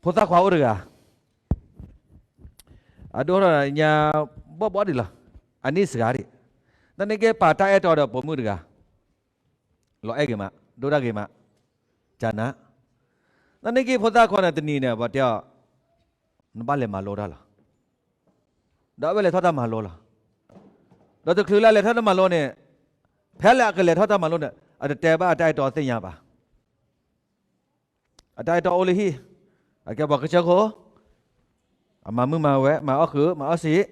ဖိသၣ်ခွါအိၣ်တဂၤ, အဒိၣ်ထီၣ်ညါဘီၣ်ဘီၣ်ဒံးလီၤ, အနံၣ်စှၤဒံး, တၢ်န့ၣ်က့ပာ်တၢ်အဲၣ်တီဒီးပိာ်မုၣ်တဂၤ, လီၤအဲၣ်ဂ့ၤမး, ဒိၣ်တၢ်ဂ့ၤမး, ကနၤ, တၢ်န့ၣ်က့ဖိသၣ်ခွါန့ၣ်တနံၤန့ၣ် ပှၤတဲအီၤ, နဘၣ်လဲၤမၤလိတၢ်လီၤ. ဒီးအဝဲလဲၤထီၣ်တၢ်မၤလိလီၤ. ဒီးတချုးလၢအလဲၤထီၣ်တၢ်မၤလိန့ၣ်, ဖဲလၢအကလဲၤထီၣ်တၢ်မၤလိန့ၣ် အတတဲဘၣ်အတၢ်အဲၣ်တီသ့ၣ်ညါဘၣ်. အတၢ်အဲၣ်တီအိၣ်လၢဟံၣ်, အကဲပှၤကစၢၢ်ခိၣ်, အမၤမုာ်မၤဝဲ, မၤအီၣ်ဃုာ် မၤအီၣ်စံာ်,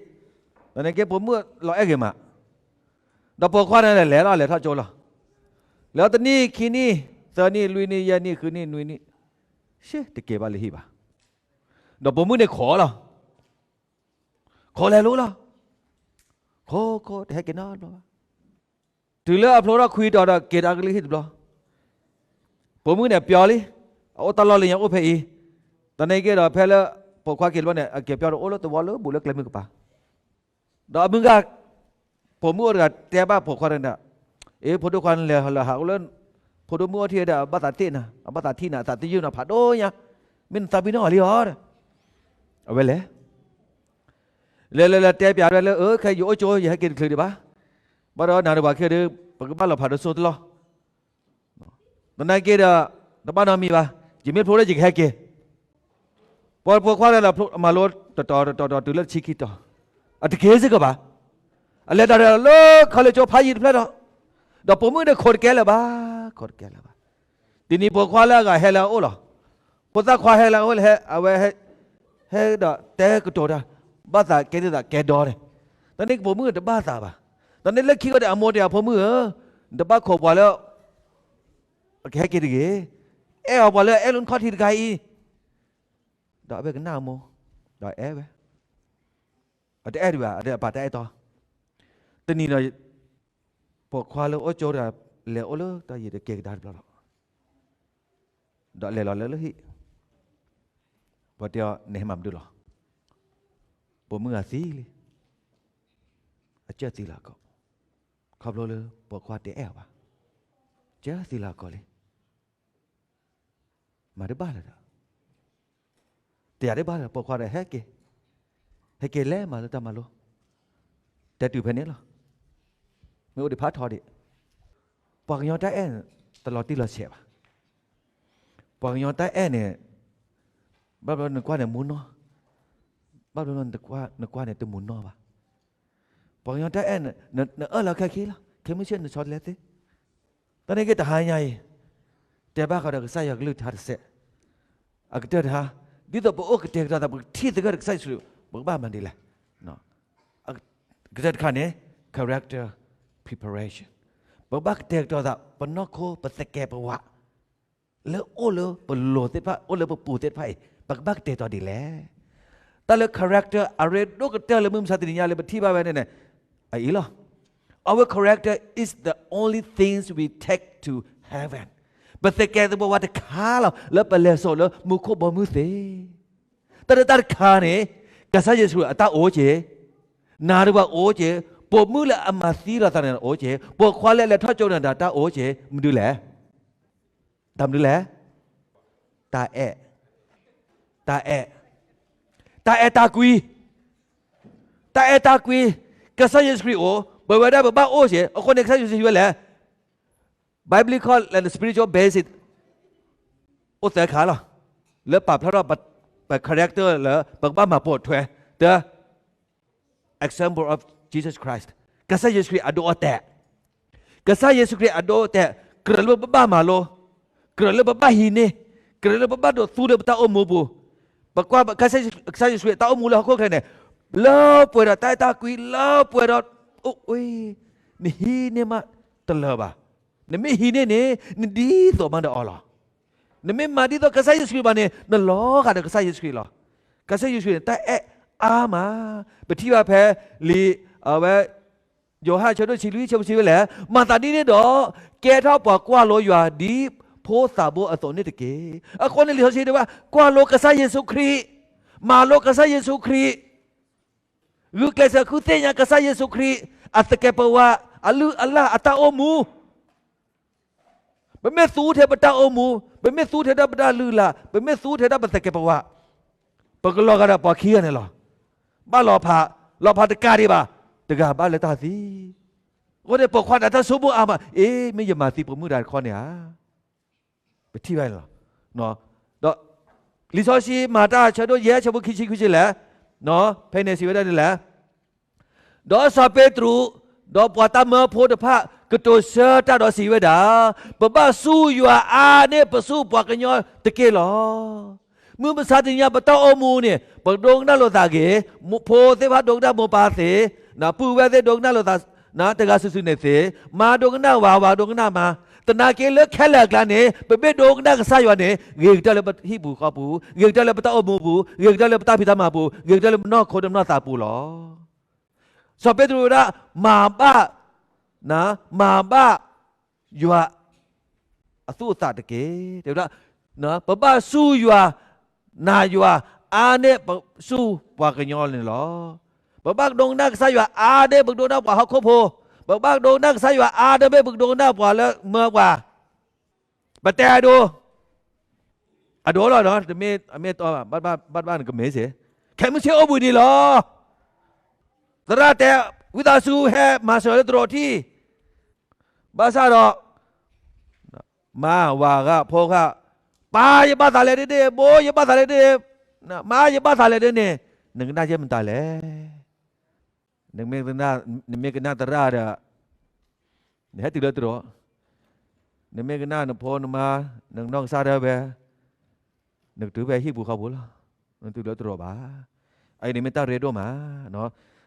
တၢ်န့ၣ်က့ပိာ်မုၣ်လီၤအဲၣ်ဂ့ၤမး, ဒီးပိာ်ခွါန့ၣ်လဲၤလီၤ လဲၤထီၣ်ကၠိလီၤ. လဲၤအီၤတနံၣ်ခံနံၣ်, သၢနံၣ်, လွံၢ်နံၣ်, ယဲၢ်နံၣ်, ဃုနံၣ်, နွံနံၣ်, ရှ့, တက့ၤဘၣ်လၢဟံၣ်ဘၣ်. ဒီးပိာ်မုၣ်န့ၣ်ခိးလီၤ. ခိးလဲၤလိၤလီၤ. ခိးခိးတဟဲက့ၤနီတဘျီဘၣ်. တုၤလၢအဖျိထီၣ်ခွံတီၤဒီးက့ၤတၢ်ကလုၢ်ဟံၣ်တဘျီ, ပိာ်မုၣ်န့ၣ်ပျီလံ, အအိၣ်တၢ်လီၢ်လၢညါအိၣ်ဖဲအံၤ, တၢ်န့ၣ်က့ဒီးဖဲလၢပိာ်ခွါက့ၤတဘျီန့ၣ် အက့ၤပျီတအိၣ်လၢသဝီလၢဘူးလၢကျဲမုၢ်ကပၤ ဒီးအမုၢ်ဂၤ, ပိာ်မုၣ်အိၣ်တဂၤတဲဘၣ်ပိာ်ခွါတဂၤ, အ့ ဖိဒိၣ်ခွါနလဲၤလၢဟးအိၣ်လၢ, ဖိဒိၣ်မုၣ်အိၣ်ထံၣ်ဒီး အဘၣ်သးသ့ၣ်နၤ, အဘၣ်သးထံၣ်နၤ, အသးသယုၢ်နၤဖးဒိၣ်ညါ, မ့ၢ်နသးပ့ၤနီၣ်အီၤလံဧါ. အဝဲလဲၤ, လဲၤလဲၤလဲၤတဲပၠးဝဲလၢ အၢ ခဲအံၤယအိၣ်ကၠိ ယဟဲက့ၤတချုးဒံးဘၣ်, ဘၣ်ဒီးနၤဒီးပှၤခဲဒီး ပကဘၣ်လီၤဖးဒိၣ်စိတလီၢ် သနာ်က့ဒီး, တဘၣ်နီတမံၤဘၣ်, ယမ့ၢ်ဖျိဒီးယကဟဲက့ၤ. ပှၤပိာ်ခွါလၢအမၤလိတတီၤတတီၤတတီၤတုၤလၢတဆံခံတီၤ, အတက့ၤစ့ၢ်ကီးဘၣ်. အလဲၤတၢ်ဒီးလၢခီလ့ၣ်ကၠိဖးယံၤတဖျၢၣ်ဒီး, ဒီးပိာ်မုၣ်န့ၣ်ခိးတကဲလၢၤဘၣ်, ခိးတကဲလၢၤဘၣ်. တနံၤပိာ်ခွါလၢအဂၤဟဲလၢအအိၣ်လီၤ. ဖိသၣ်ခွါဟဲလၢအအိၣ်လၢဟဲ, အဝဲဟဲ, ဟဲဒီးတဲကတိၤတၢ်, ဘၣ်သးကဲဒ်သိးကဲဒီန့ၣ်, တၢ်န့ၣ်ပိာ်မုၣ်တဘၣ်သးဘၣ်. တၢ်န့ၣ်လၢခံကဒီးအမိၢ်တဲအဖိမုၣ်ဧၢ, နတဘၣ်ခိးပှၤလၢ အကဟဲက့ၤတဂ့ၤ, အဲၣ်အီၤပှၤလၢအအဲၣ်လိနခီၣ်ထံးတခါအံၤ, ဒီးအဝဲကနၣ်အမိၢ်, ဒီးအဲၣ်ဝဲ, အတအဲၣ်ဒံးဘၣ်, အပာ်တၢ်အဲၣ်တီ, တနံၤဒီး, ပိာ်ခွါလၢအိၣ်ကၠိတဂၤ, လဲၤအိၣ်လၢတၢ်ယံၤတကဲကဒါတဘျီလီၤ. ဒီးလဲၤလီၤလၢလၢဟံၣ်, ပှၤတဲအီၤ နဟဲမၤမနုၤလီၤ. ပိာ်မုၣ်ဂၤသံလံ, အကၢၢ်သံလီၤအကီၢ်, ခီဖျိလၢပိာ်ခွါတအဲၣ်အီၤဘၣ်, ကၢၢ်သံလီၤအကီၢ်လံ. မၤတဘၣ်လၢၤဒီး, တယၤတဘၣ်လၢၤ ပိာ်ခွါဒီးဟဲက့ၤ, ဟဲက့ၤလဲၤမၤလၢတၢ်မၤလိ, တဲတုၤဖဲန့ၣ်လီၤ. မ့ၢ်အိၣ်ဒံးဖးထီဒံး, ပှၤကညီတၢ်အဲၣ်န့ၣ်, တလီၤတံၢ်လီၤဆဲးဘၣ်. ပှၤကညီတၢ်အဲၣ်န့ၣ်, ဘၣ်ဘျီနကွၢ်န့ၣ်မူနီၢ်, ဘၣ်ဘျီနကွၢ်န့ၣ်တမူနီၢ်ဘၣ်. ပှၤကညီတၢ်အဲၣ်န့ၣ်, နအၢၣ်လီၤခဲခံလီၤ, ခဲမုၢ်ဆ့ၣ်နဆီတလဲသ့. တၢ်န့ၣ်က့တဟါညါအံၤ, တဲဘၣ်ဃးဒီးကစၢ်ယွၤကလုၢ်ကထါတစဲး, အကတၢၢ်တဟါ, ဒ်သိးပအိၣ်ကတဲာ်ကတီၤသး ပကထံၣ်သဂၢၢ်ဒီးကစၢ်ယ့ၣ်ၡူး, ပကဘၣ်မၤဒ်လဲၣ်. ကတၢၢ်တခါန့ၣ်, character preparation, ပကဘၣ်ကတဲာ်ကတီၤသး ပနီၢ်ခိ ပသကဲးပဝး လၢအိၣ်လၢပလိၤသ့ၣ်တဖၣ် အိၣ်လၢပပူၤသ့ၣ်တဖၣ်အံၤ ပကဘၣ်ကတဲာ်ကတီၤဒ်လဲၣ်. တၢ်လၢ character အရ့ဒိၣ်ကတၢၢ်လၢမုၢ်မဆါတနံၤညါလၢပထံၣ်ဘ�်ဝဲန့ၣ်န့ၣ်, အအံၤလီၤ. Our character is the only things we take to heaven. ပသကဲးပဝးတခါလီၤ လၢပလဲၤစိာ်လၢမူခိၣ်ဘီမုၢ်သ့ၣ်. တၢ်လၢတၢ်တခါန့ၣ်, ကစၢ်ယ့ၣ်ၡူးအတၢ်အိၣ်က့ၤ, နၤဒီးပှၤအိၣ်က့ၤ, ပိာ်မုၣ်လၢအမၤသံလီၤသးန့ၣ်အိၣ်က့ၤ, ပိာ်ခွါလၢအလဲၤထီၣ်ကၠိန့ၣ်ဒီးတၢ်အိၣ်က့ၤ, မနုၤလဲၣ်. တၢ်မနုၤလဲၣ်. တၢ်အဲၣ်, တၢ်အဲၣ်, တၢ်အဲၣ်တၢ်ကွံ, တၢ်အဲၣ်တၢ်ကွံ, ကစၢ်ယ့ၣ်ၡူးခရံာ်အိၣ်, ပဝဲဒၣ်ပဘၣ်အိၣ်က့ၤ, အဃိန့ၣ် ကစၢ်ယ့ၣ်ၡူးခရံာ်ဝဲလဲၣ်. Biblical and spiritual basic အိၣ်သၢခါလီၤ. လၢပာ်ဖျါထီၣ်ပ character လၢပကဘၣ်မၤပိာ်ထွဲ, တၢ example of Jesus Christ, ကစၢ်ယ့ၣ်ၡူးခရံာ်အဒိအတဲာ်, ကစၢ်ယ့ၣ်ၡူးခရံာ်အဒိအတဲာ်, ကြၢးလၢပဘၣ်မၤလိ, ကြၢးလၢပဘၣ်ဟံးန့ၢ်, ကြၢးလၢပဘၣ်ဒိးသူလၢပတၢ်အိၣ်မူပူၤ, ပကွၢ်ကစၢ်ယ့ၣ်ၡူးခရံာ်အတၢ်အိၣ်မူလၢဟီၣ်ခိၣ်ချၢန့ၣ်, လၢပှဲၤဒီးတၢ်အဲၣ်တၢ်ကွံ, လၢပှဲၤဒီး, နဟံးန့ၢ်မးတလၢာ်ဘၣ်. နမ့ၢ်ဟံးန့ၢ်န့ၣ် နဒ်သိးမးဒီးအီၤလီၤ. နမ့ၢ်မၤဒ်သိးကစၢ်ယ့ၣ်ၡူးခရံာ်ဘၣ်န့ၣ် နလီၤဂာ်ဒီးကစၢ်ယ့ၣ်ၡူးခရံာ်လီၤ. ကစၢ်ယ့ၣ်ၡူးခရံာ်န့ၣ် တၢ်အဲၣ်အါမး, ပထံၣ်ဘၣ်ဖဲလံာ်, အဝဲ, ယိၤဟၣ်ဆၢဒိၣ်တဆံလွံၢ်ဆၢဖိတဆံဝဲလဲၣ်, မၤသးဒ်န့ၣ်ဒီး, ကဲထီၣ်ပှၤကွၢ်လိယွၤဒ်ဖိသးဘိအသိးန့ၣ်တက့ၢ်. အဃိန့ၣ်လံာ်စီဆှံတဲဝဲ, ကွၢ်လိကစၢ်ယ့ၣ်ၡူးခရံာ်, မၤလိကစၢ်ယ့ၣ်ၡူးခရံာ် ဂုာ်ကျဲးစၢးဃုသ့ၣ်ညါကစၢ်ယ့ၣ်ၡူးခရံာ် အသကဲးပဝး, အလုၢ်အလၢ်အတၢ်အိၣ်မူ. ပမ့ၢ်သူထဲပတၢ်အိၣ်မူ, ပမ့ၢ်သူထဲဒၣ်ပတၢ်လုၢ်လၢ်, ပမ့ၢ်သူထဲဒၣ်ပသကဲးပဝး, ပကလီၤဂာ်ဒီးပှၤခံဂၤန့ၣ်လီၤ. ဘၣ်လီၤဖး, လီၤဖးတကးဒံးဘၣ်, တဂၤဘၣ်လၢတၢ်သံ. အဃိန့ၣ် ပိာ်ခွါန့ၣ် တၢ်ဆိကမိၣ်အါမး, အ့ မ့ၢ်ယမၤသံပိာ်မုၣ်တၢ်တခီန့ၣ်ဧါ. ပထံၣ်ဘၣ်န့ၣ်လီၤ. ဒီးလံာ်စီဆှံမၤတၢ်ဆၢဒိၣ်ယဲၢ်ဆၢဖိခံဆံခွံဆံလဲၣ်, ဖဲန့ၣ်စံးဝဲဒၣ်ဒ်လဲၣ်. ဒီးစီၤပ့းတရူး, ဒီးပှၤတၢ်မၢဖိတဖၣ် ကတိၤဆၢတၢ်ဒီးစံးဝဲဒၣ်, ပဘၣ်စူၢ်ယွၤအါန့ၢ်ပစူၢ်ပှၤကညီတက့ၢ်လီၤ. မုၢ်မဆါတနံၤညါပတၢ်အိၣ်မူန့ၣ် ပဒိကနၣ်လိာ်သးဂ့ၤ, ဖိသ့ၣ်တဖၣ်ဒိကနၣ်မိၢ်ပၢ်သ့, ပုၢ်ဝဲၢ်သ့ၣ်ဒိကနၣ်လိာ်သး တဂၤစုာ်စုာ်န့ၣ်သ့, မါဒိကနၣ်ဝၤ, ဝၤဒိကနၣ်မါ, သနာ်က့လၢခဲလၢာ်အကျါန့ၣ် ပမ့ၢ်ဒိကနၣ်ကစၢ်ယွၤန့ၣ် ဂ့ၤကတၢၢ်လၢပဟံၣ်ပူၤဃီပူၤ, ဂ့ၤကတၢၢ်လၢပတၢ်အိၣ်မူပူၤ, ဂ့ၤကတၢၢ်လၢပတၢ်ဖံးတၢ်မၤပူၤ, ဂ့ၤကတၢၢ်လၢပနီၢ်ခိတနီၢ်သးပူၤလီၤ. စီၤပ့းတရူးဝဲဒၣ် မၤဘၣ်, မၤဘၣ်ယွၤအသူၣ်အသးတက့ၢ်. တဲဝဲဒၣ်, ပဘၣ်စူၢ်ယွၤ, နာ်ယွၤ, အါန့ၢ်ပစူၢ်ပှၤကညီန့ၣ်လီၤ. ပဘၣ်ဒိကနၣ်ကစၢ်ယွၤအါန့ၢ်ပကဒိကနၣ်ပှၤဟီၣ်ခိၣ်ဖိ, ပဘၣ်ဒိကနၣ်ကစၢ်ယွၤအါန့ၢ်မ့ၢ်ပကဒိကနၣ်ပှၤလၢမၢပှၤ ပတဲအဒိ, အဒိလီၤ, တမ့ၢ်, မ့ၢ်တီဘၣ်, ဘၣ်တဘၣ်နကမ့ၢ်စ့ၢ်, ခဲမုၢ်ဆ့ၣ်အိၣ်ဘှံးနံၤလီၤ. သရၣ်တဲ, ဝံသးစူၤဟဲမၤစၢၤလၢသရိာ်ထံ, ဘၣ်ဆၣ်ဒီး မါဝၤဂၤဖိဂၤ, ပၢ်ယဘၣ်သးလဲၣ်ဒ်န့ၣ်, မိၢ်ယဘၣ်သးလဲၣ်ဒ်န့ၣ်, မါယဘၣ်သးလဲၣ်ဒ်န့ၣ်, နကနၣ်ယဲၢ်မတၤလဲၣ်. နမ့ၢ်ကနၣ်သရၣ်ဒီး နဟဲတုၤလၢသရိာ်, နမ့ၢ်ကနၣ်နဖိနမါ, နကနီၢ်ကစၢ်ဒၣ်ဝဲ, နကတုၤဖဲဟံၣ်ပူၤဃီပူၤလီၤ, နတုၤလၢသရိာ်ဘၣ်. အအံၤန့ၣ်မ့ၢ်တၢ်ရ့ဒိၣ်မး.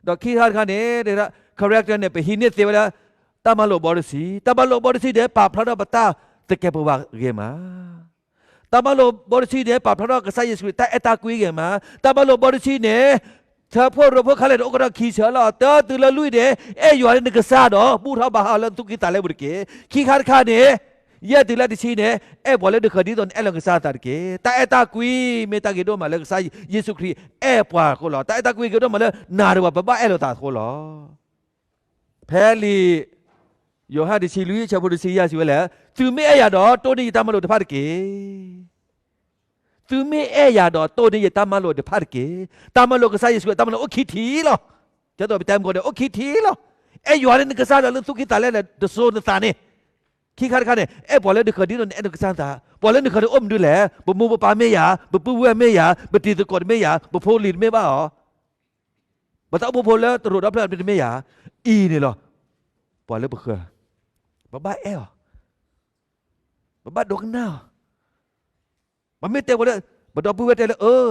ဒီးခံခါတခါန့ၣ်, character န့ၣ် ပဟံးန့ၢ်သ့ဝဲဒၣ် တၢ်မၤလိာ်ဘီတဆံ, တၢ်မၤလိာ်ဘီတဆံန့ၣ် ပာ်ဖျါထီၣ်ပတၢ်သကဲးပဝးဂ့ၤမး. တၢ်မၤလိာ်ဘီတဆံန့ၣ် ပာ်ဖျါထီၣ်ကစၢ်ယ့ၣ်ၡူးခရံာ်တၢ်အဲၣ်တၢ်ကွံဂ့ၤမး. တၢ်မၤလိာ်ဘီတဆံန့ၣ် ထၢဖှိၣ်ရိဖှိၣ်ခဲလၢာ်န့ၣ် အိၣ်ကဒီးခံဆၢလီၤ. တၢတုၤလၢလွံၢ်န့ၣ် အဲၣ်ယွၤလၢနကစၢ်ဒီး ဘူၣ်ထီၣ်ဘါထီၣ်လၢသူၣ်ကံၢ်သးလဲပူၤတက့ၢ်. ခံခါတခါန့ၣ်, ယဲၢ်တုၤလၢတဆံန့ၣ် အဲၣ်ပှၤလၢနဃၢၤဒ်သိးနအဲၣ်လီၤနကစၢ်သးတက့ၢ်. တၢ်အဲၣ်တၢ်ကွံမ့ၢ်တၢ်ဂ့ၤဒိၣ်မးလၢကစၢ်ယ့ၣ်ၡူးခရံာ်အဲၣ်ပှၤအဃိလီၤ. တၢ်အဲၣ်တၢ်ကွံဂ့ၤဒိၣ်မးလၢနၤဒီးပှၤ ပဘၣ်အဲၣ်လိာ်သးအဃိလီၤ. ဖဲလံာ်ယိၤဟၣ်တဆံလွံၢ်ဆၢဖိတဆံယဲၢ်စံးဝဲလဲၣ်, သုမ့ၢ်အဲၣ်ယၤဒီး တိၢ်န့ၢ်ယတၢ်မၤလိာ်တဖၣ်တက့ၢ်. သုမ့ၢ်အဲၣ်ယၤဒီး တိၢ်န့ၢ်ယတၢ်မၤလိာ်တဖၣ်တက့ၢ်. တၢ်မၤလိာ်ကစၢ်ယ့ၣ်ၡူးခရံာ် တၢ်မၤလိာ်အိၣ်ခံထံၣ်လီၤ. ကဲသိးပတဲမ့ၢ်ကီးန့ၣ် အိၣ်ခံထံၣ်လီၤ. အဲၣ်ယွၤလၢနကစၢ်ဒီးလၢသူၣ်ကံၢ်သးလဲဒီးတစိၤနသးန့ၣ်, ခံခါတခါန့ၣ် အဲၣ်ပှၤလၢနဃၢၤဒ်သိးနအဲၣ်နကစၢ်သး, ပှၤလၢနဃၢၤန့ၣ်အိၣ်မနုၤလဲၣ်. ပမိၢ်ပပၢ်မ့ၢ်ယၤ, ပပုၢ်ဝဲၢ်မ့ၢ်ယၤ, ပတံၤသကိးတမ့ၢ်ယၤ, ပဖိလံၤတမ့ၢ်ဘၣ်ဧါ. ပတၢ်အိၣ်ဖှိၣ်ဖိလၢသရိာ်ဒီဖျၢၣ်တမ့ၢ်ယၤ, အံၤန့ၣ်လီၤ. ပှၤလၢပဃၢၤ, ပဘၣ်အဲၣ်အီၤ, ပဘၣ်ဒိကနၣ်အီၤ. ပမ့ၢ်တဲပှၤလၢ, ပဒီပုၢ်ဝဲၢ်တဲလၢ အၢ, တၢ်အိၣ်ဖှိၣ်သးပှၢ်တဲပှၤ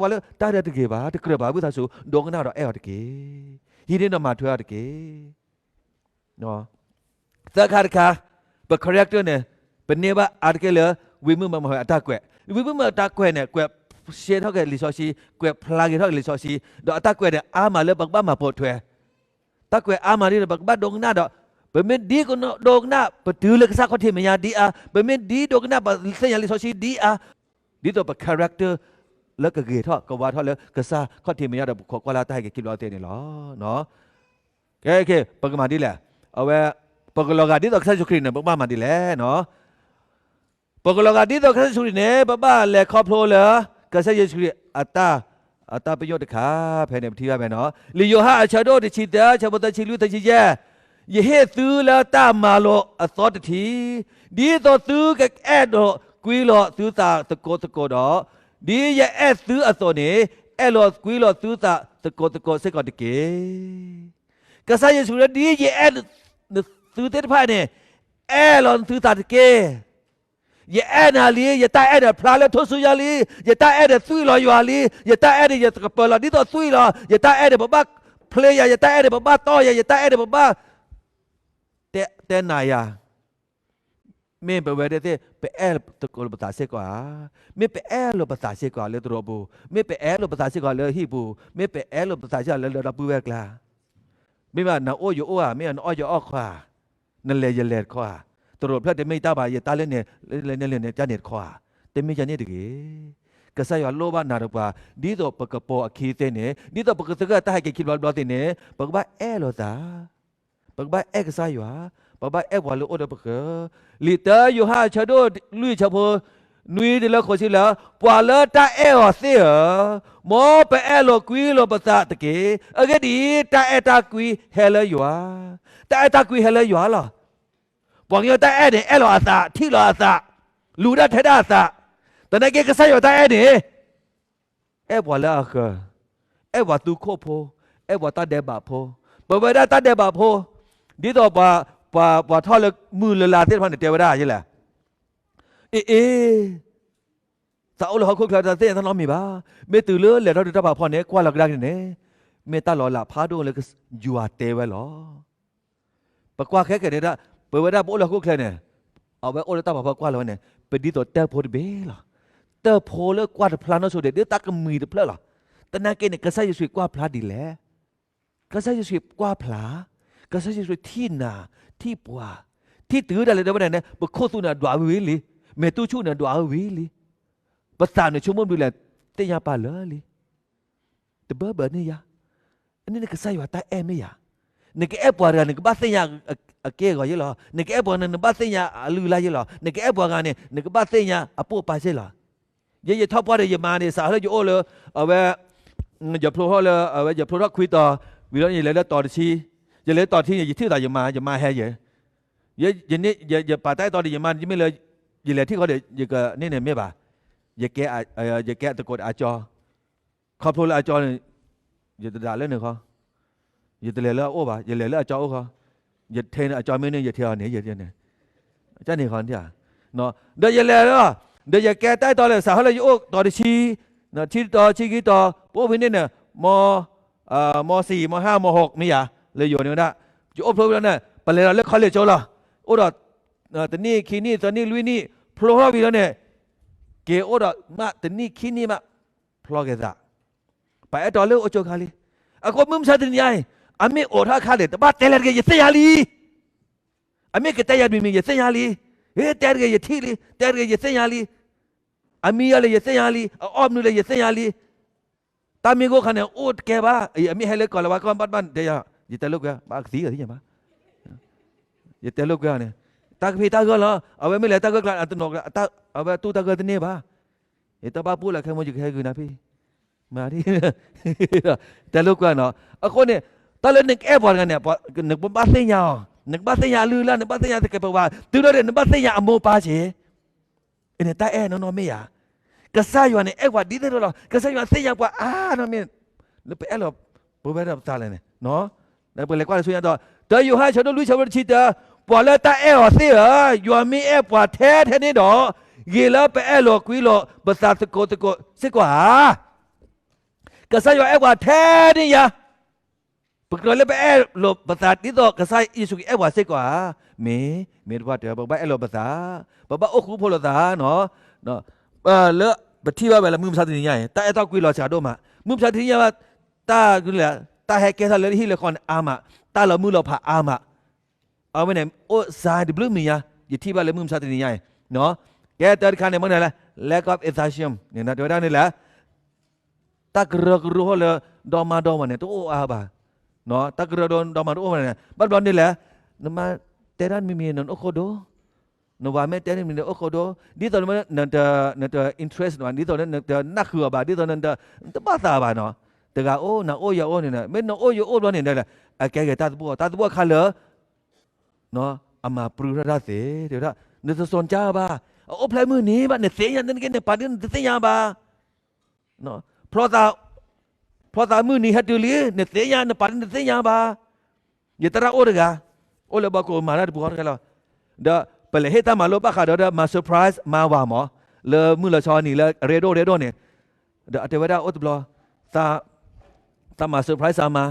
လၢ တၢ်ဒဲတဂ့ၤဘၣ်, တကြၢးဘၣ်, ဝံသးစူၤ ဒိကနၣ်ဒီးအဲၣ်အီၤတက့ၢ်. ဟံးန့ၢ်ဒီးမၤထွဲအီၤတက့ၢ်. သၢခါတခါ, ပ character န့ၣ် ပန့ၢ်ဘၣ်အါတက့ၢ်လၢ ဝံမုၣ်မၢမဟဲအတၢ်ကွဲး. ဝံမုၣ်မၢအတၢ်ကွဲးန့ၣ် ကွဲးရှဲထီၣ်က့ၤလံာ်စီဆှံ, ကွဲးဖျါဂ့ၤထီၣ်က့ၤလံာ်စီဆှံ, ဒီးအတၢ်ကွဲးန့ၣ် အါမးလၢပကဘၣ်မၤပိာ်ထွဲ. တၢ်ကွဲးအါမးဒ်န့ၣ် ပကဘၣ်ဒိကနၣ်ဒီး, ပမ့ၢ်ဒ်ဒိကနၣ် ပတုၤလၢကစၢ်ခီၣ်ထံးမဲာ်ညါဒ်အါ, ပမ့ၢ်ဒ်ဒိကနၣ် ပသ့ၣ်ညါလံာ်စီဆှံဒ်အါ, ဒ်သိးပ character လၢကဂ့ၤထီၣ်ကဝါထီၣ်လၢကစၢ်ခီၣ်ထံးမဲာ်ညါဒီး ပခိးကွၢ်လၢတၢ်ဟဲက့ၤခံဘျီသ့န့ၣ်လီၤ. ကဲ, ပကမၤဒ်လဲၣ်. အဝဲ, ပကလီၤဂာ်ဒ်သိးကစၢ်ယ့ၣ်ၡူးခရံာ်န့ၣ် ပကဘၣ်မၤဒ်လဲၣ်. ပကလီၤဂာ်ဒ်သိးကစၢ်ယ့ၣ်ၡူးခရံာ်န့ၣ် ပဘၣ်လဲၤခီဖျိလၢ ကစၢ်ယ့ၣ်ၡူးခရံာ်အတၢ်, အတၢ်ပညိၣ်တခါ, ဖဲန့ၣ်ပထံၣ်ဘၣ်ဖဲန့ၣ်, လံာ်ယိၤဟၣ်အဆၢဒိၣ်တဆံသၢ ဆၢဖိသၢဆံလွံၢ်သၢဆံယဲၢ်, ယဟ့ၣ်သုလၢတၢ်မၤလိာ်အသီတထံ, ဒ်သိးသုကအဲၣ်ဒိးကွံလိာ်သုသးသကိးသကိးဒီး, ဒ်ယအဲၣ်သုအသိးန့ၣ်, အဲၣ်လိာ်ကွံလိာ်သုသးသကိးသကိးစ့ၢ်ကီးတက့ၢ်. ကစၢ်ယ့ၣ်ၡူးလၢဒ်ယအဲၣ်နသုသ့ၣ်တဖၣ်န့ၣ်, အဲၣ်လီၤနသုသးတက့ၢ်. ယအဲၣ်နၤလံ, ယတၢ်အဲၣ်န့ၣ်ဖျါလၢထူၣ်စုညါလံ, ယတၢ်အဲၣ်န့ၣ်သွံၣ်လီၤယွၤလံ, ယတၢ်အဲၣ်န့ၣ်ယကပၢၤလီၤဒ်သိးသွံၣ်လီၤ, ယတၢ်အဲၣ်န့ၣ်ပဘၣ်ဖျ့ယၤ, ယတၢ်အဲၣ်န့ၣ်ပဘၣ်တီၢ်ယၤ, ယတၢ်အဲၣ်န့ၣ်ပဘၣ် တဲ, တဲနၤယၤ. မ့ၢ်ပဝဲသ့ၣ် ပအဲၣ်သကိးလိာ်ပသးစ့ၢ်ကီးဧါ. မ့ၢ်ပအဲၣ်လိာ်ပသးစ့ၢ်ကီးဧါလၢသရိာ်ပူၤ, မ့ၢ်ပအဲၣ်လိာ်ပသးစ့ၢ်ကီးလၢဟံၣ်ပူၤ, မ့ၢ်ပအဲၣ်လိာ်ပသးစ့ၢ်ကီးလၢလၢဒီပုၢ်ဝဲၢ်ကျါ. မ့ၢ်ဘၣ်နအိၣ်ယအိၣ်ဧါ, မ့ၢ်နအီၣ်ယအီၣ်ခီဧါ, နလဲၤယလဲၤတခီဧါ, သရိာ်ဖျၢၣ်တမ့ၢ်ယတၢ်ဘၣ်, ယတၢ်လၢန့ၣ်, လၢန့ၣ်လၢန့ၣ်တၢ်န့ၣ်တခီဧါ, တမ့ၢ်ယန့ၣ်တဂ့ၤ. ကစၢ်ယွၤလိၣ်ဘၣ်နၤဒီးပှၤ, ဒ်သိးပကပိာ်အခံသ့န့ၣ်, ဒ်သိးပကသဂၢၢ်တၢ်ဟဲက့ၤခံဘျီတဘျီသ့န့ၣ်, ပကဘၣ်အဲၣ်လိာ်သး ပကဘၣ်အဲၣ်ကစၢ်ယွၤ, ပကဘၣ်အဲၣ်ပှၤလၢအိၣ်ဒီးပဃၢၤ. လံာ်တၢယိၤဟၣ်အဆၢဒိၣ်လွံၢ်အဆၢဖိ နွံတုၤလၢဃိးဆံလၢ ပှၤလၢတၢ်အဲၣ်အီၤသ့ၣ်ဧၢ, မ်ပအဲၣ်လိာ်ကွံလိာ်ပသးတက့ၢ်. အဂ့ၢ်ဒ်အံၤ, တၢ်အဲၣ်တၢ်ကွံဟဲလၢယွၤ, တၢ်အဲၣ်တၢ်ကွံဟဲလၢယွၤလီၤ. ပှၤကညီတၢ်အဲၣ်န့ၣ် အဲၣ်လီၤအသး, ထံၣ်လီၤအသး, လူၤတၢ်ထဲဒၣ်အသး, သနာ်က့ကစၢ်ယွၤတၢ်အဲၣ်န့ၣ် အဲၣ်ပှၤလၢအဃၢၤ, အဲၣ်ပှၤသူခိၣ်ဖိ, အဲၣ်ပှၤတၢ်ဒဲးဘးဖိ, ပဝဲဒၣ်တၢ်ဒဲးဘးဖိ, ဒ်သိးပှၤ, ပှၤထီၣ်လၢမုၢ်လၢ်လၢ်သ့ၣ်တဖၣ်န့ၣ် တဲဝဲဒၣ်ယဲလဲၣ်, အ့ၣ်အ့ၣ်, သးအိၣ်လၢဟီၣ်ခိၣ်ချၢတၢ်သ့ၣ်ညါတၢ်နီတမံၤဘၣ်. မ့ၢ်တုၤလၢလဲၤထီၣ်တုၤတၢ်ဖးဖီန့ၣ် ကွၢ်လီၤကဒါက့ၤန့ၣ်, မ့ၢ်တၢ်လီၤလးဖးဒိၣ်လၢယွၤတဲဝဲလီၤ. ပကွၢ်ခဲကနံၣ်ဒၣ်, ပဝဲဒၣ်ပအိၣ်လၢဟီၣ်ခိၣ်ချၢန့ၣ်, အဝဲအိၣ်လၢတၢ်ဖးဖီကွၢ်လီၤဝဲန့ၣ် ပဒ်သိးတၢၢ်ဖိတဘ့ၣ်လီၤ. တၢၢ်ဖိလၢကွၢ်တဖျါနီၣ်ဆိဒဲး ဒ်တၢ်ကမှံၤတဖျၢၣ်လီၤ. သနာ်က့န့ၣ် ကစၢ်ယ့ၣ်ၡူးကွၢ်ဖျါဒ်လဲၣ်. ကစၢ်ယ့ၣ်ၡူးကွၢ်ဖျါ, ကစၢ်ယ့ၣ်ၡူးထံၣ်နၤ, ထံၣ်ပှၤ, ထံၣ်တုၤဒၣ်လဲာ်တဲဝဲဒၣ်န့ၣ် ပခိၣ်သူၣ်န့ၣ်ဒွးဝံၤလံ, မဲာ်တူၢ်ဆူၣ်န့ၣ်ဒွးဝံၤလံ, ပသးန့ၣ်ဆိကမိၣ်ဘျုးလဲၣ်, သ့ၣ်ညါပာ်လၢာ်လံ. တဘၢဘၢန့ၣ်ယၤ, အန့ၣ်န့ၣ်ကစၢ်ယွၤတၢ်အဲၣ်မ့ၢ်ယၤ, နကအဲၣ်ပှၤတဂၤ နကဘၣ်သ့ၣ်ညါအကဲအဂီၤယဲလီၤ. နကအဲၣ်ပှၤဂၤန့ၣ် နဘၣ်သ့ၣ်ညါအလုၢ်အလၢ်ယဲလီၤ. နကအဲၣ်ပှၤဂၤန့ၣ် နကဘၣ်သ့ၣ်ညါအပိၢ်အပၢ်ယဲလီၤ. ယဲယထီၣ်ပှၢ်ဒီးယမါန့ၣ် စးထီၣ်လၢယအိၣ်လၢ, အဝဲ, ယဖျိထီၣ်လၢ အဝဲယဖျိထီၣ်ခွံတီၤ, ဝံၤလီၤန့ၣ် ယလဲၤလၢတီၤတဆံ, ယလဲၤတီၤတဆံန့ၣ် ယထံၣ်သးယမါ ယမါဟဲယဲ, ယ, ယ, ယပာ်တၢ်အဲၣ်တီဒီးယမါန့ၣ် တမ့ၢ်လၢ, ယလဲၤထံၣ်ဃီဒီး ယကန့ၢ်န့ၣ်မ့ၢ်ဘၣ်, ယကဲ, ယကဲအသကိးဒီးအကၠီ ခီဖျိလၢအကၠီန့ၣ်, ယတဒၣ်လၢန့ၣ်ဃီ, ယတလဲၤလၢအအိၣ်ဘၣ်, ယလဲၤလၢအကၠီအိၣ်ဃီ, ယထဲန့ၣ်အကၠီမ့ၢ်န့ၣ် ယထဲအီၤန့ၣ်, ယန့ၣ်, ကန့ၣ်ဃီ, ဒီးယလဲၤလၢ, ဒီးယကဲတၢ်အဲၣ်တီလၢ စးထီၣ်လၢယအိၣ်တီၤတဆံ, ထံတီၤ ဆံခံတီၤ ပအိၣ်ဖဲန့ၣ်န့ၣ်, မ, မဆံ, မဟါ, မဟိး မ့ၢ်ယၤ, လၢယိၤန့ၣ်ဝဲဒၣ်, ယအိၣ်ဖျိဝံၤလီၤန့ၣ် ပလဲၤဒီးလၢ college ကၠိလီၤ, အိၣ်ဒီး, တနံၣ်ခံနံၣ် သၢနံၣ် လွံၢ်နံၣ် ဖျိထီၣ်ဝံၤလီၤန့ၣ်, က့ၤအိၣ်ဒီးမးတနံၣ်ခံနံၣ်မး, ဖျီက့ၤသး, ပအဲၣ်တီလၢအိၣ်ကၠိခါလံ, အဃိမုၢ်မဆါတနံၤညါအံၤ, အမ့ၢ်အိးထီၣ်အခါန့ၣ် တဘၣ်တဲလၢတဂ့ၤ ယသ့ၣ်ညါလံ, အမ့ၢ်ကတဲယၤတမံၤမံၤ ယသ့ၣ်ညါလံ, ဟ့ တဲတဂ့ၤ ယထံၣ်လံ, တဲတဂ့ၤ ယသ့ၣ်ညါလံ, အမံၤယၤလၢယသ့ၣ်ညါလံ, အအီၣ်မနုၤလၢယသ့ၣ်ညါလံ, တၢ်မ့ၢ်ဂိၢ်ခါန့ၣ် အိၣ်တကဲဘၣ်, အမ့ၢ်ဟဲလၢကီၢ်လၢဝါကီၢ်ဘၣ်ဘၣ်တဲယၤ, ယတဲလိာ်ကွဲ ဘၣ်ကသံအီၤသ့ၣ်ညါဘၣ်, ယတဲလိာ်ကွဲအီၤန့ၣ်, တၢ်ကဖံးတၢ်ဂၢၢ်လီၤ, အဝဲမ့ၢ်လဲၤတၢ်ဂၢၢ်ကျါ အတနီၤ, အဝဲတူၢ်တၢ်ဂၢၢ်တန့ၢ်ဘၣ်, ယတဘၣ်ပူၣ်လၢခဲမုၢ် ယကဟဲဂုာ်နၤဖံ, မၤ, တဲလိာ်ကွဲနီၤ, အဃိန့ၣ်, တၢ်လၢနကအဲၣ်ပှၤတဂၤန့ၣ်, နကဘၣ်သ့ၣ်ညါအီၤ, နကဘၣ်သ့ၣ်ညါအလုၢ်အလၢ်, နဘၣ်သ့ၣ်ညါသကဲးပဝး, တုၤဒၣ်ဒီး နဘၣ်သ့ၣ်ညါအမိၢ်ပၢ်က့ၤ အန့ၣ်တၢ်အဲၣ်နီၢ်နီၢ်မ့ၢ်ယၤ, ကစၢ်ယွၤန့ၣ် အဲၣ်ပှၤဒ်သိးဒီးလီၤ, ကစၢ်ယွၤသ့ၣ်ညါပှၤအါနီၢ်မ့ၢ်, လၢပအဲၣ်လီၤ, ပဝဲဒၣ်ပသးလဲၣ်န့ၣ်, ပလဲၤကွၢ်လၢဆူညါဒီး, တၢယိၤဟၣ်ဆၢဒိၣ်လွံၢ်ဆၢဖိတဆံတၢ, ပှၤလၢတၢ်အဲၣ်အီၤသ့ၣ်ဧၢ, ယွၤမ့ၢ်အဲၣ်ပှၤထဲထဲန့ၣ်ဒီး, ဂ့ၤလၢပအဲၣ်လိာ်ကွံလိာ်ပသးသကိးသကိးစ့ၢ်ကီးဧါ. ကစၢ်ယွၤအဲၣ်ပှၤထဲန့ၣ်ယၤ ပကြၢးလၢပအဲၣ်လိာ်ပသးဒ်သိးကစၢ်ယ့ၣ်ၡူးခရံာ်အဲၣ်ပှၤစ့ၢ်ကီးဧါ. မ့ၢ်, မ့ၢ်တပှၢ်တဲ ပဘၣ်အဲၣ်လိာ်ပသး, ပဘၣ်အိၣ်ဃူဖိးလိာ်သးနီၤ. လၢပထံၣ်ဘၣ်ဝဲလၢမုၢ်မဆါတနံၤညါအံၤ တၢ်အဲၣ်တၢ်ကွံလီၤစှၤဒိၣ်မး. မုၢ်မဆါတနံၤညါ တၢ်, တၢ်ဟဲကဲထီၣ်လၢဟံၣ်လၢဃီန့ၣ်အါမး, တၢ်လီၤမုၢ်လီၤဖးအါမး. အဝဲန့ၣ် အိၣ်စှၤတဘျုးမံၤညါ, ယထံၣ်ဘၣ်လၢမုၢ်မဆါတနံၤညါအံၤ. ကဲတၢ်တခါန့ၣ် မ့ၢ်န့ၣ်လဲၣ်, lack of enthusiasm န့ၣ် တဲဝဲဒၣ်န့ၣ်လဲၣ် တၢ်ကရၢကရိလၢ ဒီမါဒီမၤန့ၣ် တအိၣ်အါဘၣ်. တၢ်ကရၢကရိဒီမါတအိၣ်ဘၣ်န့ၣ် ဘၣ်ဘျီန့ၣ်လဲၣ်, နမါတဲတၢ်မံၤမံၤ နအိၣ်ခိၣ်ဒိၣ်, နဝၤမ့ၢ်တဲတၢ်မံၤမံၤ နအိၣ်ခိၣ်ဒိၣ်, ဒ်သိးနတ interest ဘၣ်, ဒ်သိးနတနၢ်ဃုာ်အီၤဘၣ်, ဒ်သိးနတဘၣ်သးဘၣ်နီၤ. တဂၤအိၣ် နအိၣ်ယအိၣ်န့ၣ်, မ့ၢ်နအိၣ်ယအိၣ်ဘျီန့ၣ် အကဲက့ၤတၢ်သဘိၣ်, တၢ်သဘိၣ်အခါလၢ အမၤပြူထီၣ်တၢ်သ့, တဲဝဲဒၣ်, နတစီၤကၠါဘၣ်, အအိၣ်ဖျဲၣ်မုၢ်နံၤဘၣ် နသ့ၣ်ညါ, နကဲနပာ်ဒ်နတသ့ၣ်ညါဘၣ်. ဖျီသးမုၢ်နံၤဟဲတုၤလံ နသ့ၣ်ညါ, နပာ်ဒ်နတသ့ၣ်ညါဘၣ်. ယသရၣ်အိၣ်တဂၤ, အိၣ်လၢဘီကိးမၤတၢ်တပူၤဃီတဂၤလီၤ. ဒီးပလဲၤဟ့ၣ်တၢ်မၤလိဘၣ်ဃးဒီး ဒီးမၤ surprise မါဝၤမး, လၢမုၢ်လီၤဆီနံၤလၢအရ့ဒိၣ်ရ့ဒိၣ်န့ၣ်, ဒီးအတဲဝဲဒၣ်အိၣ်တဘျီ သးမၤ surprise အမါ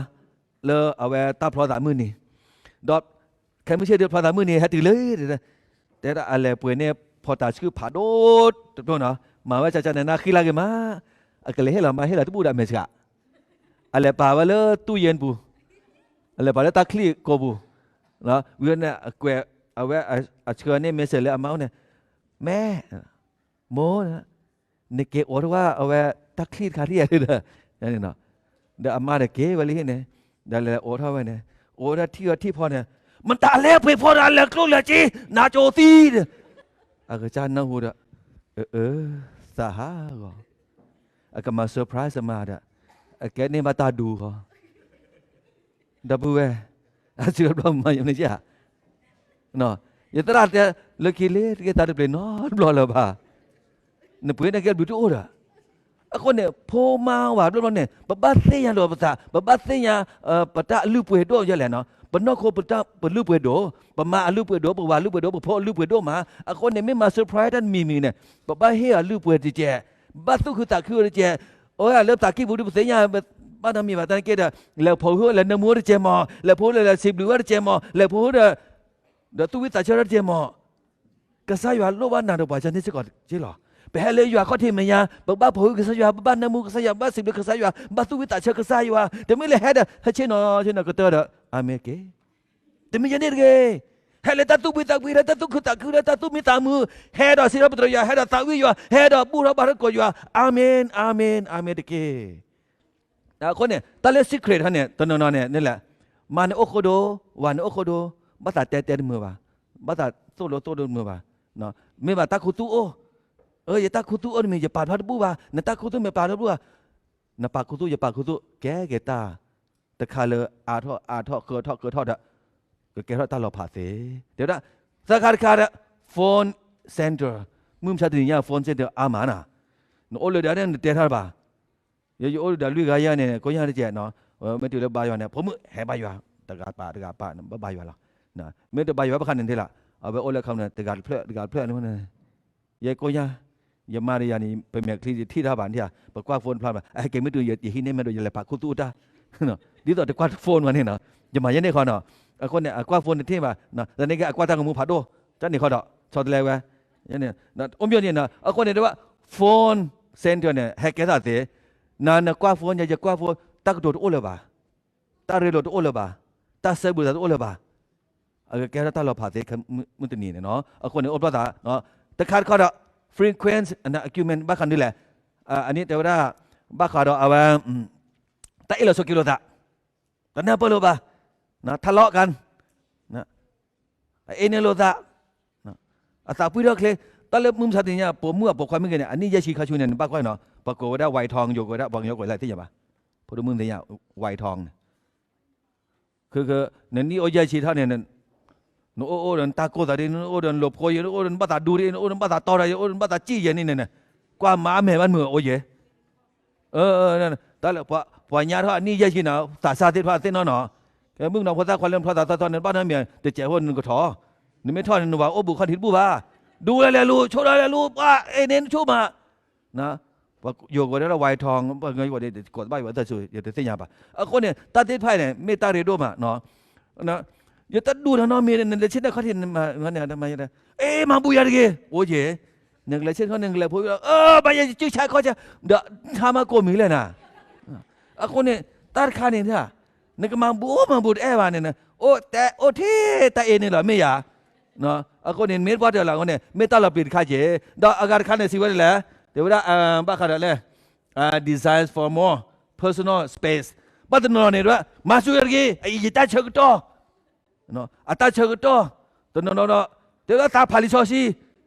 လၢအဝဲတၢ်ဖျီသးမုၢ်နံၤ, ဒီးခဲမုၢ်ဆ့ၣ်ဒီးဖျီသးမုၢ်နံၤဟဲတုၤလံ, တဲဒၣ်အလဲၤပှ့ၤန့ၢ်ဖီတၤဆှုၣ်ဖးဒိၣ်တဒိၣ်နီၤ, မၤဝဲကကနနၢ်ဃံလၢ်ဂ့ၤမး, အကလဲၤဟ့ၣ်လီၤမါဟ့ၣ်လီၤတဘူၣ်ဒီးအမဲာ်ဆှး, အလဲၤပာ်ဝဲလၢသူၣ်ယ့ၣ်ပူၤ, အလဲၤပာ်လၢတၢ်ချံၣ်ကိာ်ပူၤ, ဝံၤန့ၣ်အကွဲး, အဝဲအဆှၢန့ၢ် message လၢအမါအိၣ်န့ၣ်, မဲ, မိၢ် နက့ၤအိးထီၣ်ဝဲအဝဲတၢ်ချံၣ်တခါထံၣ်ဧါဒီး, ဒီးအမါဒီးက့ၤဝဲလၢဟံၣ်န့ၣ်, ဒီးလဲၤအိးထီၣ်ဝဲန့ၣ်, အိးထီၣ်ထံၣ်အီၤထံၣ်ဖီန့ၣ်, မတၤလဲၣ်ပှ့ၤဖီဒီးအလဲၤကျိၣ်လဲၤစ့ နၤကၠိသံဒီး, အကစၢ်နၢ်ဟူဒီး, အၢ သးဟးဂီၤ, အကမၤ surprise မးဒီး အကဲန့ၢ်ဘၣ်တၢ်ဒူဃီ, ဒီပုၢ်ဝဲၢ်, အစုအဘျီမၤယမနုၤဧါ, ယသရၣ်တဲ လၢခံလ့ၤတက့ၢ် တၢ်တပျ့ၤနီတဘျီလၢၤဘၣ်, နပှ့ၤန့ၢ်ကဲဘျုးတအိၣ်ဒီး, အဃိန့ၣ် ဖိမါဝၤဘျီဘျီန့ၣ် ပဘၣ်သ့ၣ်ညါလိာ်ပသး ပဘၣ်သ့ၣ်ညါ ပတၢ်အလုၢ်ပှ့ၤဒိၣ်ယဲလဲၣ်နီၤ, ပနီၢ်ခိပလုၢ်ပှ့ၤဒိၣ်, ပမါအလုၢ်ပှ့ၤဒိၣ် ပဝၤလုၢ်ပှ့ၤဒိၣ် ပဖိအလုၢ်ပှ့ၤဒိၣ်မး, အဃိန့ၣ် မ့ၢ်မၤ surprise တၢ်တမံၤမံၤန့ၣ် ပဘၣ်ဟ့ၣ်အီၤလုၢ်ပှ့ၤတကဲး, ဘၣ်သူၣ်ခုသးခုတကဲး, အိၣ်လၢပသးကံၢ်ပူၤဒ်ပသ့ၣ်ညါ ဘၣ်နီတမံၤဘၣ်တၢ်န့ၣ်က့ဒီး လဲၤဖိးဟုၣ်လဲၤနၢမူတကဲးမး, လဲၤဖိးဟုၣ်လဲၤလဲၤစံးဘျုးဝဲတကဲးမး, လဲၤဖိးဟုၣ်ဒီး ဒီးသူၣ်ဝံၣ်သးဆၢတၢ်တကဲးမး, ကစၢ်ယွၤလိၣ်ဘၣ်နၤဒီးပှၤကညီစ့ၢ်ကီးက့လီၤ. ပဟဲလၢယွၤခီၣ်ထံးမဲာ်ညါ ပဘၣ်ဖိးဟုၣ်ကစၢ်ယွၤ ပဘၣ်နၢမူကစၢ်ယွၤ ပဘၣ်စံးဘျုးကစၢ်ယွၤ ဘၣ်သူၣ်ဝံၣ်သးဆၢကစၢ်ယွၤ, တမ့ၢ်လၢဟဲဒီး ဟဲဆ့ၣ်နီၤဆ့ၣ်နီၤကတၢၢ်ဒီး အၤမ့ၣ်က့ၤ, တမ့ၢ်ယဲန့ၣ်တဂ့ၤ, ဟဲလၢတၢ်သူၣ်ဖှံသးဖှံလၢတၢ်သူၣ်ခုသးခုလၢတၢ်သူၣ်မံသးမုာ်, ဟဲဒီးစံးထီၣ်ပတြၢၤယွၤ ဟဲဒီးသးဝံၣ်ယွၤ ဟဲဒီးဘူၣ်ထီၣ်ဘါထီၣ်ကိးယွၤ အၤမ့ၣ် အၤမ့ၣ် အၤမ့ၣ်တက့ၢ်. အဃိန့ၣ် တၢ်လၢ secret ဟီန့ၣ် တနီၤနီၤန့ၣ် န့ၣ်လဲၣ်, မါန့ၣ်အိၣ်ဃိဒိ, ဝၤန့ၣ်အိၣ်ဃိဒိ, ဘၣ်သးတဲတဲတမုာ်ဘၣ်, ဘၣ်သးသိၣ်လိသိၣ်လိတမုာ်ဘၣ်, မ့ၢ်ဘၣ်တၢ်ခူသူၣ်အိၣ်, အၢ ယတၢ်ခူသူၣ်အိၣ်တမံၤ ယပာ်ဖျါတဘူၣ်ဘၣ်, နတၢ်ခူသူၣ်မ့ၢ်ပာ်ဖျါတဘူၣ်ဘၣ်, နပာ်ခူသူၣ် ယပာ်ခူသူၣ် ကဲက့ၤတၢ်, တခါလၢအါထီၣ်အါထီၣ်ဃၢထီၣ်ဃၢထီၣ်ဒီး ကကဲထီၣ်တၢ်လီၤဖးသ့, တဲဝဲဒၣ်, သၢခါတခါဒီး phone center, မုၢ်မဆါတနံၤညါ phone center အါမးနီၤ, နအိၣ်လၢဒၣ်န့ၣ် နတဲထီၣ်တဘၣ် ယယအိၣ်ဒီးလွံၢ်ဂၤယဲၢ်န့ၣ် ကိးညါတကဲးနီၤ, မ့ၢ်တုၤလၢဘါယွၤန့ၣ် ဖိမုၣ်ဟဲဘါယွၤ, တဂၤပာ်တဂၤပာ် ဘၣ်ဘါယွၤလီၤ, မ့ၢ်တဘါယွၤဘၣ်ခါန့ၣ်တ့ၢ်လီၤ, အဝဲအိၣ်လၢခါမ့ၢ်န့ၣ် တဂၤတဖျၢၣ်တဂၤတဖျၢၣ်န့ၣ်, ယဲကိးညါ, ယမါဒီးယၤန့ၣ် ပမဲာ်ချံယထံၣ်တၢ်ဘၣ်န့ၣ်ဧါ, ပကွၢ် phone တဖျါဘၣ်, အဟဲက့ၤမ့ၢ်တုၤ ယလဲၤပာ်ခူသူၣ်အတၢ်, ဒ်သိးတကွၢ် phone ဝဲန့ၣ်နီၤ, ယမၤယဲန့ၣ်ဃီနီၤ, အဃိန့ၣ် အကွၢ် phone တထံၣ်ဘၣ်, သနာ်က့အကွၢ်တၢ်ဂီၤမူဖးဒိၣ်, တၢ်န့ၣ်ဃီဒီး ဆီတလဲဝဲ, အိၣ်မ့ၢ်န့ၣ်နီၤ, အဃိန့ၣ်တဘၣ် phone center န့ၣ် ဟဲကဲထီၣ်သ့, နနကွၢ် phone ယကွၢ် phone တၢ်ကတိၤတအိၣ်လၢၤဘၣ်, တၢ်ရ့လိာ်တအိၣ်လၢၤဘၣ်, တၢ်စဲဘူးသးတအိၣ်လၢၤဘၣ်, အကကဲထီၣ်တၢ်လီၤဖးသ့ မုၢ်တနံၤန့ၣ်နီၤ, အဃိန့ၣ် အိၣ်ဘျီသး, တခါတခါဒီး frequent argument ဘၣ်ဃးဒ်လဲၣ်, အန့ၣ်တဲဝဲဒၣ်, ဘၣ်ဃးဒီးအဝဲ, တၢ်အ့ၣ်လိာ်ဆိးက့လိာ်သး, တနၢ်ပၢၢ်လိာ်ဘၣ်, ထါလီၤကၢ်, အအ့ၣ်န့ၢ်လိာ်သး, အသးပှံၢ်ထီၣ်ချ့, တၢ်လၢမုၢ်မဆါတနံၤညါ ပိာ်မုၣ်အပိာ်ခွါမ့ၢ်ဂ့ၤန့ၣ် အနံၣ်ယဲၢ်ဆံခါဆူန့ၣ် နဘၣ်ကွၢ်နီၤ, ပှၤကိးဝဲဒၣ် ဝဲထီၣ် ယိၤကိးဝဲဒၣ် ပှၤကညီကိးလၢသ့ၣ်ညါဘၣ်, ဖိဒိၣ်မုၣ်သ့ၣ်ညါ, ဝဲထီၣ်န့ၣ် နနံၣ်အိၣ်ယဲၢ်ဆံထီၣ်န့ၣ်, နအိၣ်အိၣ်ဒီးနတၢ်ကိၢ်သးဒ်, နအိၣ်ဒီးနလိာ်ဖိယဲ, နအိၣ်ဒီးနဘၣ်သးဒူဒ်, နအိၣ်ဒီးနဘၣ်သးတီဒီး, နအိၣ်ဒီးနဘၣ်သးစံၣ်ယဲန့ၣ်န့ၣ်, ကွၢ်မၤအမဲာ်ဘၣ်မုာ်အိၣ်ယဲ, တၢ်လၢ ပှၤညါထီၣ်အနံၣ်ယဲၢ်ဆံန့ၣ် သးစၢ်သ့ၣ်တဖၣ်သ့ၣ်နီၢ်နီၤ, မုၣ်ကနီၤဖိသၣ်ခွါလၢနဖျီသးသီသီန့ၣ် ဘၣ်နီတမံၤ တစဲးဖိနကထီၣ်, နမ့ၢ်ထီၣ်န့ၣ် နဝၤအိၣ်ဘူးခီၣ်ထံးတဘူၣ်ဘၣ်, ဒူလၢလဲၤလူၤ ဆိဒၣ်လဲၤလူၤ ပှၤအဲၣ်န့ၣ်နဆိမး ပှၤယိၤကိးဝဲဒၣ် ဝဲထီၣ် ပှၤကညီကိးန့ၣ် ကိးတဘၣ်ယိၤဝဲတၢ်ဆူ ယတသ့ၣ်ညါဘၣ်. အဃိန့ၣ် တၢ်သ့ၣ်တဖၣ်န့ၣ် မ့ၢ်တၢ်ရ့ဒိၣ်မး, ယတဒူၣ်နီတမံၤန့ၣ် နလဲၤဆ့ၣ်နီၤခီၣ်ထံး မၤဘူၣ်ယၤတဂ့ၤ, အိၣ်ယဲ, နကလဲၤဆ့ၣ်နီၤခီၣ် နကလဲၤဖိ ဘၣ်ယဲယစုၢ်ဆါခီၣ်ဆါ ဒီးထါမၤကိးမံၤလဲၣ်နၤ. အဃိန့ၣ် တၢ်တခါန့ၣ် နကမၤဘူၣ်မၤဘူၣ်တအဲၣ်ဘၣ်န့ၣ် အိၣ်ထဲတၢ်အ့ၣ်န့ၣ်လီၤ မ့ၢ်ယၤ အဃိန့ၣ် မ့ၢ်တဘၣ်တၢၢ်လီၤအဃိန့ၣ် မ့ၢ်တၢ်လီၤပျံၤတခါက့ၤ, ဒီးအဂၤတခါန့ၣ် စံးဝဲဒ်လဲၣ်, တဲဝဲဒၣ် ဘၣ်ဃးဒီးလဲၣ်, design for more personal space, ဘၣ်တနီၤနီၤန့ၣ် မၤစူၢ်ယၤတဂ့ၤ, အအံၤယတၢ်ဆၢကတီၢ်, အတၢ်ဆၢကတီၢ်, တနီၤနီၤဒီး တဲဝဲဒၣ်သးဖးလံာ်စီဆှံ,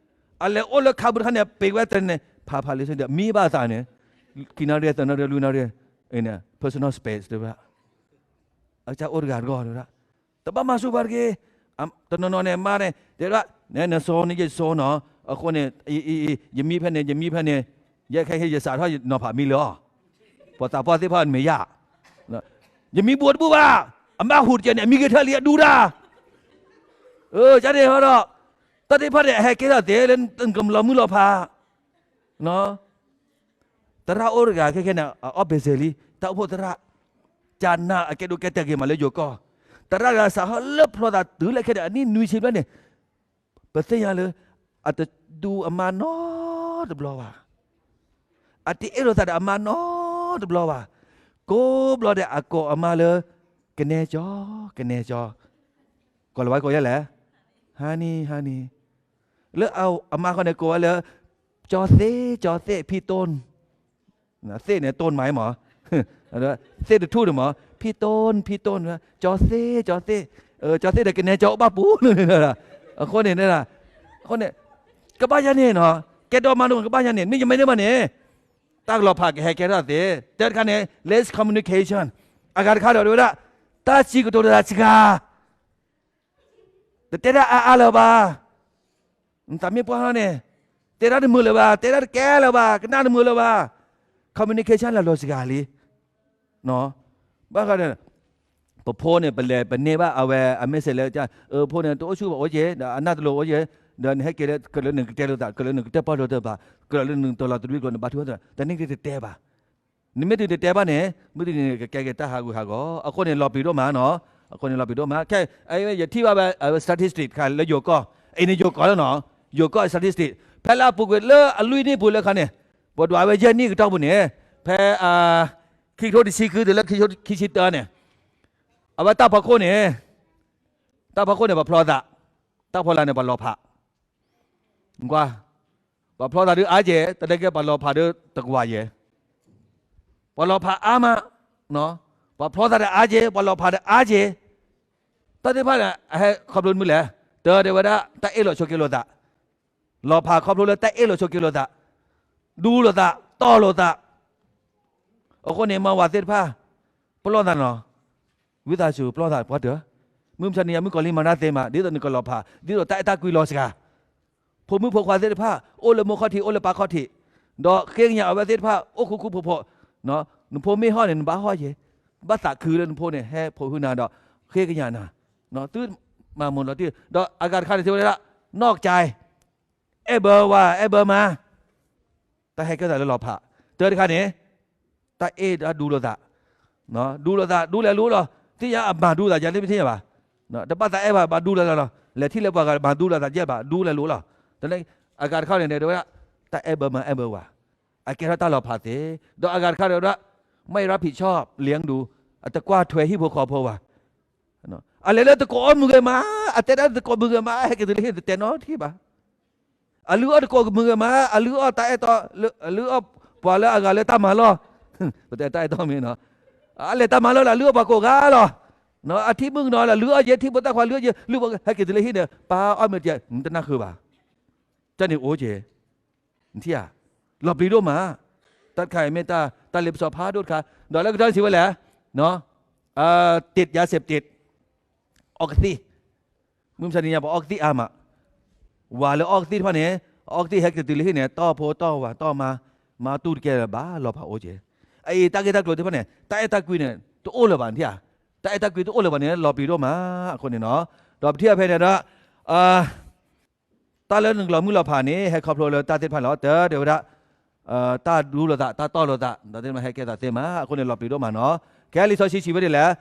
အလဲၤအိၣ်လၢခါပူၤတခါန့ၣ် ပ့ၤဝဲတန့ၣ် ဖးဖးလံာ်စီဆှံဒီး မံဘၣ်အသးန့ၣ်, ခံနၣ်ရံၣ် သၢနၣ်ရံၣ် လွံၢ်နၣ်ရံၣ်, personal space တဲဝဲဒၣ် အကစၢ်အိၣ်တဂၤတဂီၢ် တဲဝဲဒၣ်, တဘၣ်မၤစူၢ်ပှၤတဂ့ၤ, တနီၤနီၤန့ၣ် မါန့ၣ် တဲဝဲဒၣ် နစီန့ၣ် ယစီနီၤ, အဃိန့ၣ် ယမံဖဲန့ၣ် ယမံဖဲန့ၣ်, ယဲခဲအံၤ ယစးထီၣ်နီၤဖးမံလၢအီၤ, ပှၤသးပှၢ်သ့ၣ်တဖၣ်မ့ၢ်ယၤ, ယမံဘူးတဘူၣ်ဘၣ်, အမါဟူးတကဲန့ၣ် အမံဂ့ၤထၢၣ်လံ အဒူတၢ်, ကန့ၣ်ဟီဒီး တၢ်သ့ၣ်တဖၣ်န့ၣ် အဟဲကဲထီၣ်သ့လၢကလီၤမုၢ်လီၤဖး သရၣ်အိၣ်တဂၤခဲခဲန့ၣ် အအီၣ်ဘ့ၤစဲၤလံ တၢ်အိၣ်ဖှိၣ်သရၣ်, ကနၣ်အကဲဒိၣ်ကဲတဲာ်က့ၤမးလၢယိၤကီၢ်, သရၣ်တဂၤစးထီၣ်လၢဖျီသးတုၤလၢခဲန့ၣ် အနံၣ်နွံဆံဘျဲၣ်န့ၣ်, ပသ့ၣ်ညါလၢ အတဒူအမါနီတဘျီဘၣ်, အတအ့ၣ်လိာ်သးဒီးအမါနီတဘျီဘၣ်, ကိးဘျီဒဲးအကိးအမါလၢ ကနဲကၠီ, ကနဲကၠီ, ကိးလီၤဝဲကိးယဲလဲၣ်, honey honey, လၢအမါဃီန့ၣ်ကိးဝဲလၢ ကၠီသ့ၣ် ကၠီသ့ၣ် ဖံတိၢ် သ့ၣ်န့ၣ် တိၢ်မးမး, သ့ၣ်တထူၣ်န့ၣ်မး ဖံတိၢ် ဖံတိၢ်, ကၠီသ့ၣ် ကၠီသ့ၣ်, ကၠီသ့ၣ်ဒီးကနဲကၠီအိၣ်ဘၣ်ပူၤန့ၣ်, အဃိန့ၣ်, အဃိန့ၣ်, ကဘၣ်ယဲန့ၣ်နီၤ, ကဲဒိၣ်မးဒိၣ်ကဘၣ်ညါန့ၣ် မ့ၢ်ယမ့ၢ်န့ၢ်ဘၣ်န့ၣ် တၢ်ကလီၤဖးကဟဲကဲထီၣ်သ့, တၢ်တခါန့ၣ် less communication, အဂၤတခါဒီး တဲဝဲဒၣ် တၢ်စံးကတိၤတဂၤစှၤ, တတဲတၢ်အါအါလၢၤဘၣ်, နသးမ့ၢ်ပှၢ်ထီၣ်န့ၣ် တဲတၢ်တမုာ်လၢၤဘၣ်, တဲတၢ်တကဲလၢၤဘၣ်, ကနၣ်တမုာ်လၢၤဘၣ်, communication လီၤစှၤလံ. ဘၣ်ဃးဒီး ပဖိန့ၣ် ပလဲၤပန့ၢ်ဘၣ်အဝဲအမ့ၢ်စဲးလၢ ဖိန့ၣ် တအိၣ်ဆူၣ်ဘၣ်အိၣ်က့ၤ, ဒီးအနၢ်တလိၤအိၣ်က့ၤ, ဒီးနဟဲက့ၤလၢ ကလၢနကတဲလိာ်သး, ကလၢနကတၢၢ်ပီၢ်လိာ်သးဘၣ်, ကလၢနတလီၤတရံးကျိၤ နဘါထုကဖၣ်သး, တၢ်န့ၣ်တတဲဘၣ်. နမ့ၢ်တုၤတတဲဘၣ်န့ၣ် မုၢ်တနံၤန့ၣ် ကကဲက့ၤတၢ်ဟးဂူာ်ဟးဂီၤ, အဃိန့ၣ်လီၤပျံၤဒိၣ်မးနီၤ, အဃိန့ၣ်လီၤပျံၤဒိၣ်မး. ခဲ ယထံၣ်ဘၣ်ဝဲ statistic တခါလၢယိၤကီၢ်, အံၤန့ၣ်ယိၤကီၢ်လီၤနီၤ, ယိၤကီၢ် statistic ဖဲလၢအပူၤကွံာ်လၢအလွံၢ်နံၣ်ပူၤလၢခါန့ၣ်, ပဒွးဝဲယဲၢ်နံၣ်ကတီၢ်ပူၤန့ၣ်, ဖဲ ခံကထိတဆံဃုတုၤလၢခံကထိခံဆံတၢန့ၣ်, အဝဲတၢ်ဖီခိၣ်န့ၣ်, တၢ်ဖီခိၣ်န့ၣ် ပှၤဖျီသး, တၢ်ဖီလာ်န့ၣ် ပှၤလီၤဖး, ကွၢ်, ပှၤဖျီသးဒုးအါက့ၤ, တၢ်ဒဲကဲပှၤလီၤဖးဒုးတကွၢ်ယဲၢ်, ပှၤလီၤဖးအါမး, ပှၤဖျီသးဒီးအါက့ၤ, ပှၤလီၤဖးဒီးအါက့ၤ, တၢ်သ့ၣ်တဖၣ်န့ၣ် အဟဲခီဖျိမနုၤလဲၣ်, တၢ်တဲဝဲဒၣ် တၢ်အ့ၣ်လိာ်ဆိးက့လိာ်သး, လီၤဖးခီဖျိလၢတၢ်အ့ၣ်လိာ်ဆိးက့လိာ်သး, ဒူလိာ်သး, တီၢ်လိာ်သး အဃိန့ၣ် မၤဝဲသ့ၣ်တဖၣ် ပလီၢ်သးနီၤ, ဝံသးစူၤပလီၢ်သးပှၤတၢၢ်, မုၢ်မဆါတနံၤညါမုၣ်ကီၤလံမၤတၢ်သ့မး, ဒ်သိးနကလီၤဖး, ဒ်သိးတၢ်အဲၣ်တၢ်ကွံလီၤစှၤ, ဖိမုၣ်ဖိခွါသ့ၣ်တဖၣ် အိၣ်လၢမိၢ်ခီၣ်ထံး အိၣ်လၢပၢ်ခီၣ်ထံး, ဒီးဃ့ကညးအဝဲသ့ၣ်တဖၣ် အိၣ်ဃူဃူဖိးဖိး, နဖိမ့ၢ်ဟီၣ်န့ၣ် နဘၣ်ဟီၣ်ယဲၢ်, ဘၣ်သးခုလၢနဖိန့ၣ် ဟဲဖိးဟုနၤဒီး ဃ့ကညးနၤ, သုမၤမုာ်လီၤတံၢ်, ဒီးအဂၤတခါန့ၣ် တဲဝဲဒၣ် နီၢ်ကၠဲ အဲၣ်ဘၢဝၤ အဲၣ်ဘၢမါ, တၢ်ဟဲကဲသးလၢလီၤဖး, တၢ်တခါန့ၣ်, တၢ်အ့ၣ်တၢ်ဒူလိာ်သး, ဒူလိာ်သး ဒူလဲၤလိာ်လီၤ, သ့ၣ်ညါအမၤဒူသးယဲၢ်လၢမ့ၢ်သ့ၣ်ညါဘၣ်, တဘၣ်သးအဲၣ်ဘၣ် ဘၣ်ဒူလိာ်သးလီၤ, လဲၤထံၣ်လၢပှၤဂၤမၤဒူလိာ်သးယဲၢ်ဘၣ် ဒူလဲၤလိာ်လီၤ, တၢ်န့ၣ် အဂၤတခါန့ၣ် တဲဝဲဒၣ် တၢ်အဲၣ်ဘၢမါအဲၣ်ဘၢဝၤ, အကဲထီၣ်တၢ်လီၤဖးသ့, ဒီးအဂၤတခါဒီးဝဲဒၣ် ไม่รับผิดชอบ เลี้ยงดู, အတကွၢ်ထွဲဟံၣ်ဖိဃီဖိဘၣ် အလဲၤလၢတကိးအီၣ်မုာ်ဂ့ၤမး, အတဲဒၣ်တကိးမုာ်ဂ့ၤမး, ဟဲက့ၤတုၤလၢဟံၣ်န့ၣ် တတဲနီတထံၣ်ဘၣ်, အလုၢ်အီၣ်တကိးမုာ်ဂ့ၤမး, အလုၢ်အီၣ်တၢ်အဲၣ်တီ, အလုၢ်အီၣ်ပှၤလၢအဂၤလၢတၢ်မၤလီၢ်, ပတဲတၢ်အဲၣ်တီမ့ၢ်နီၤ, အလဲၤတၢ်မၤလီၢ်လၢအလုၢ်အီၣ်ပှၤကိးဂၤလီၤ, အထံၣ်မုၣ်ကနီၤလၢအလုၢ်အီၣ်ယဲၢ်ထံၣ်ဖိသၣ်ခွါလုၢ်အီၣ်ယဲၢ်, လုၢ်ဟဲက့ၤတုၤလၢဟံၣ်န့ၣ် ပၢ်အီၣ်မ့ၢ်တယဲၢ် တနၢ်ဃုာ်ဘၣ်, တၢ်န့ၣ်အိၣ်က့ၤ နထံၣ်ဧါ, လီၤပျံၤဒိၣ်မး, တၢ်တခါအံၤမ့ၢ်တၢ်လ့ပစီဖးဒိၣ်တခါ, ဒီးလၢကတီၢ်စံးဝဲလဲၣ်, ติดยาเสพติด, အီကသံၣ်, မုၢ်မဆါတနံၤညါပှၤအီကသံၣ်အါမး, ဝၤလၢအီကသံၣ်တဖၣ်န့ၣ်, အအီကသံၣ်ဟဲက့ၤတုၤလၢဟံၣ်န့ၣ် တီၢ်ဖိတီၢ်ဝၤတီၢ်မါ, မၤတူၢ်တကဲလၢၤဘၣ်လီၤဖးအိၣ်က့ၤ, အအံၤတၢ်ဂ့ၢ်တၢ်ကျိၤသ့ၣ်တဖၣ်န့ၣ် တၢ်အဲၣ်တၢ်ကွံန့ၣ် တအိၣ်လၢၤဘၣ်နထံၣ်ဧါ, တၢ်အဲၣ်တၢ်ကွံတအိၣ်လၢၤဘၣ်န့ၣ် လီၤပျံၤဒိၣ်မး, အဃိန့ၣ်နီၤ, ဒီးပထံၣ်ဖဲန့ၣ်ဒီး တၢ်လၢနကလီၤမုၢ်လီၤဖးန့ၣ် ဟဲခီဖျိလၢတၢ်သ့ၣ်တဖၣ်လီၤ, တၢ်တဲဝဲဒၣ်, တၢ်ဒူလိာ်သး တၢ်တီၢ်လိာ်သး ဒီးသ့ၣ်တဖၣ်ဟဲကဲသးသ့မး, အဃိန့ၣ်လီၤပျံၤဒိၣ်မးနီၤ, ခဲလံာ်စီဆှံစံးဝဲဒ်လဲၣ်,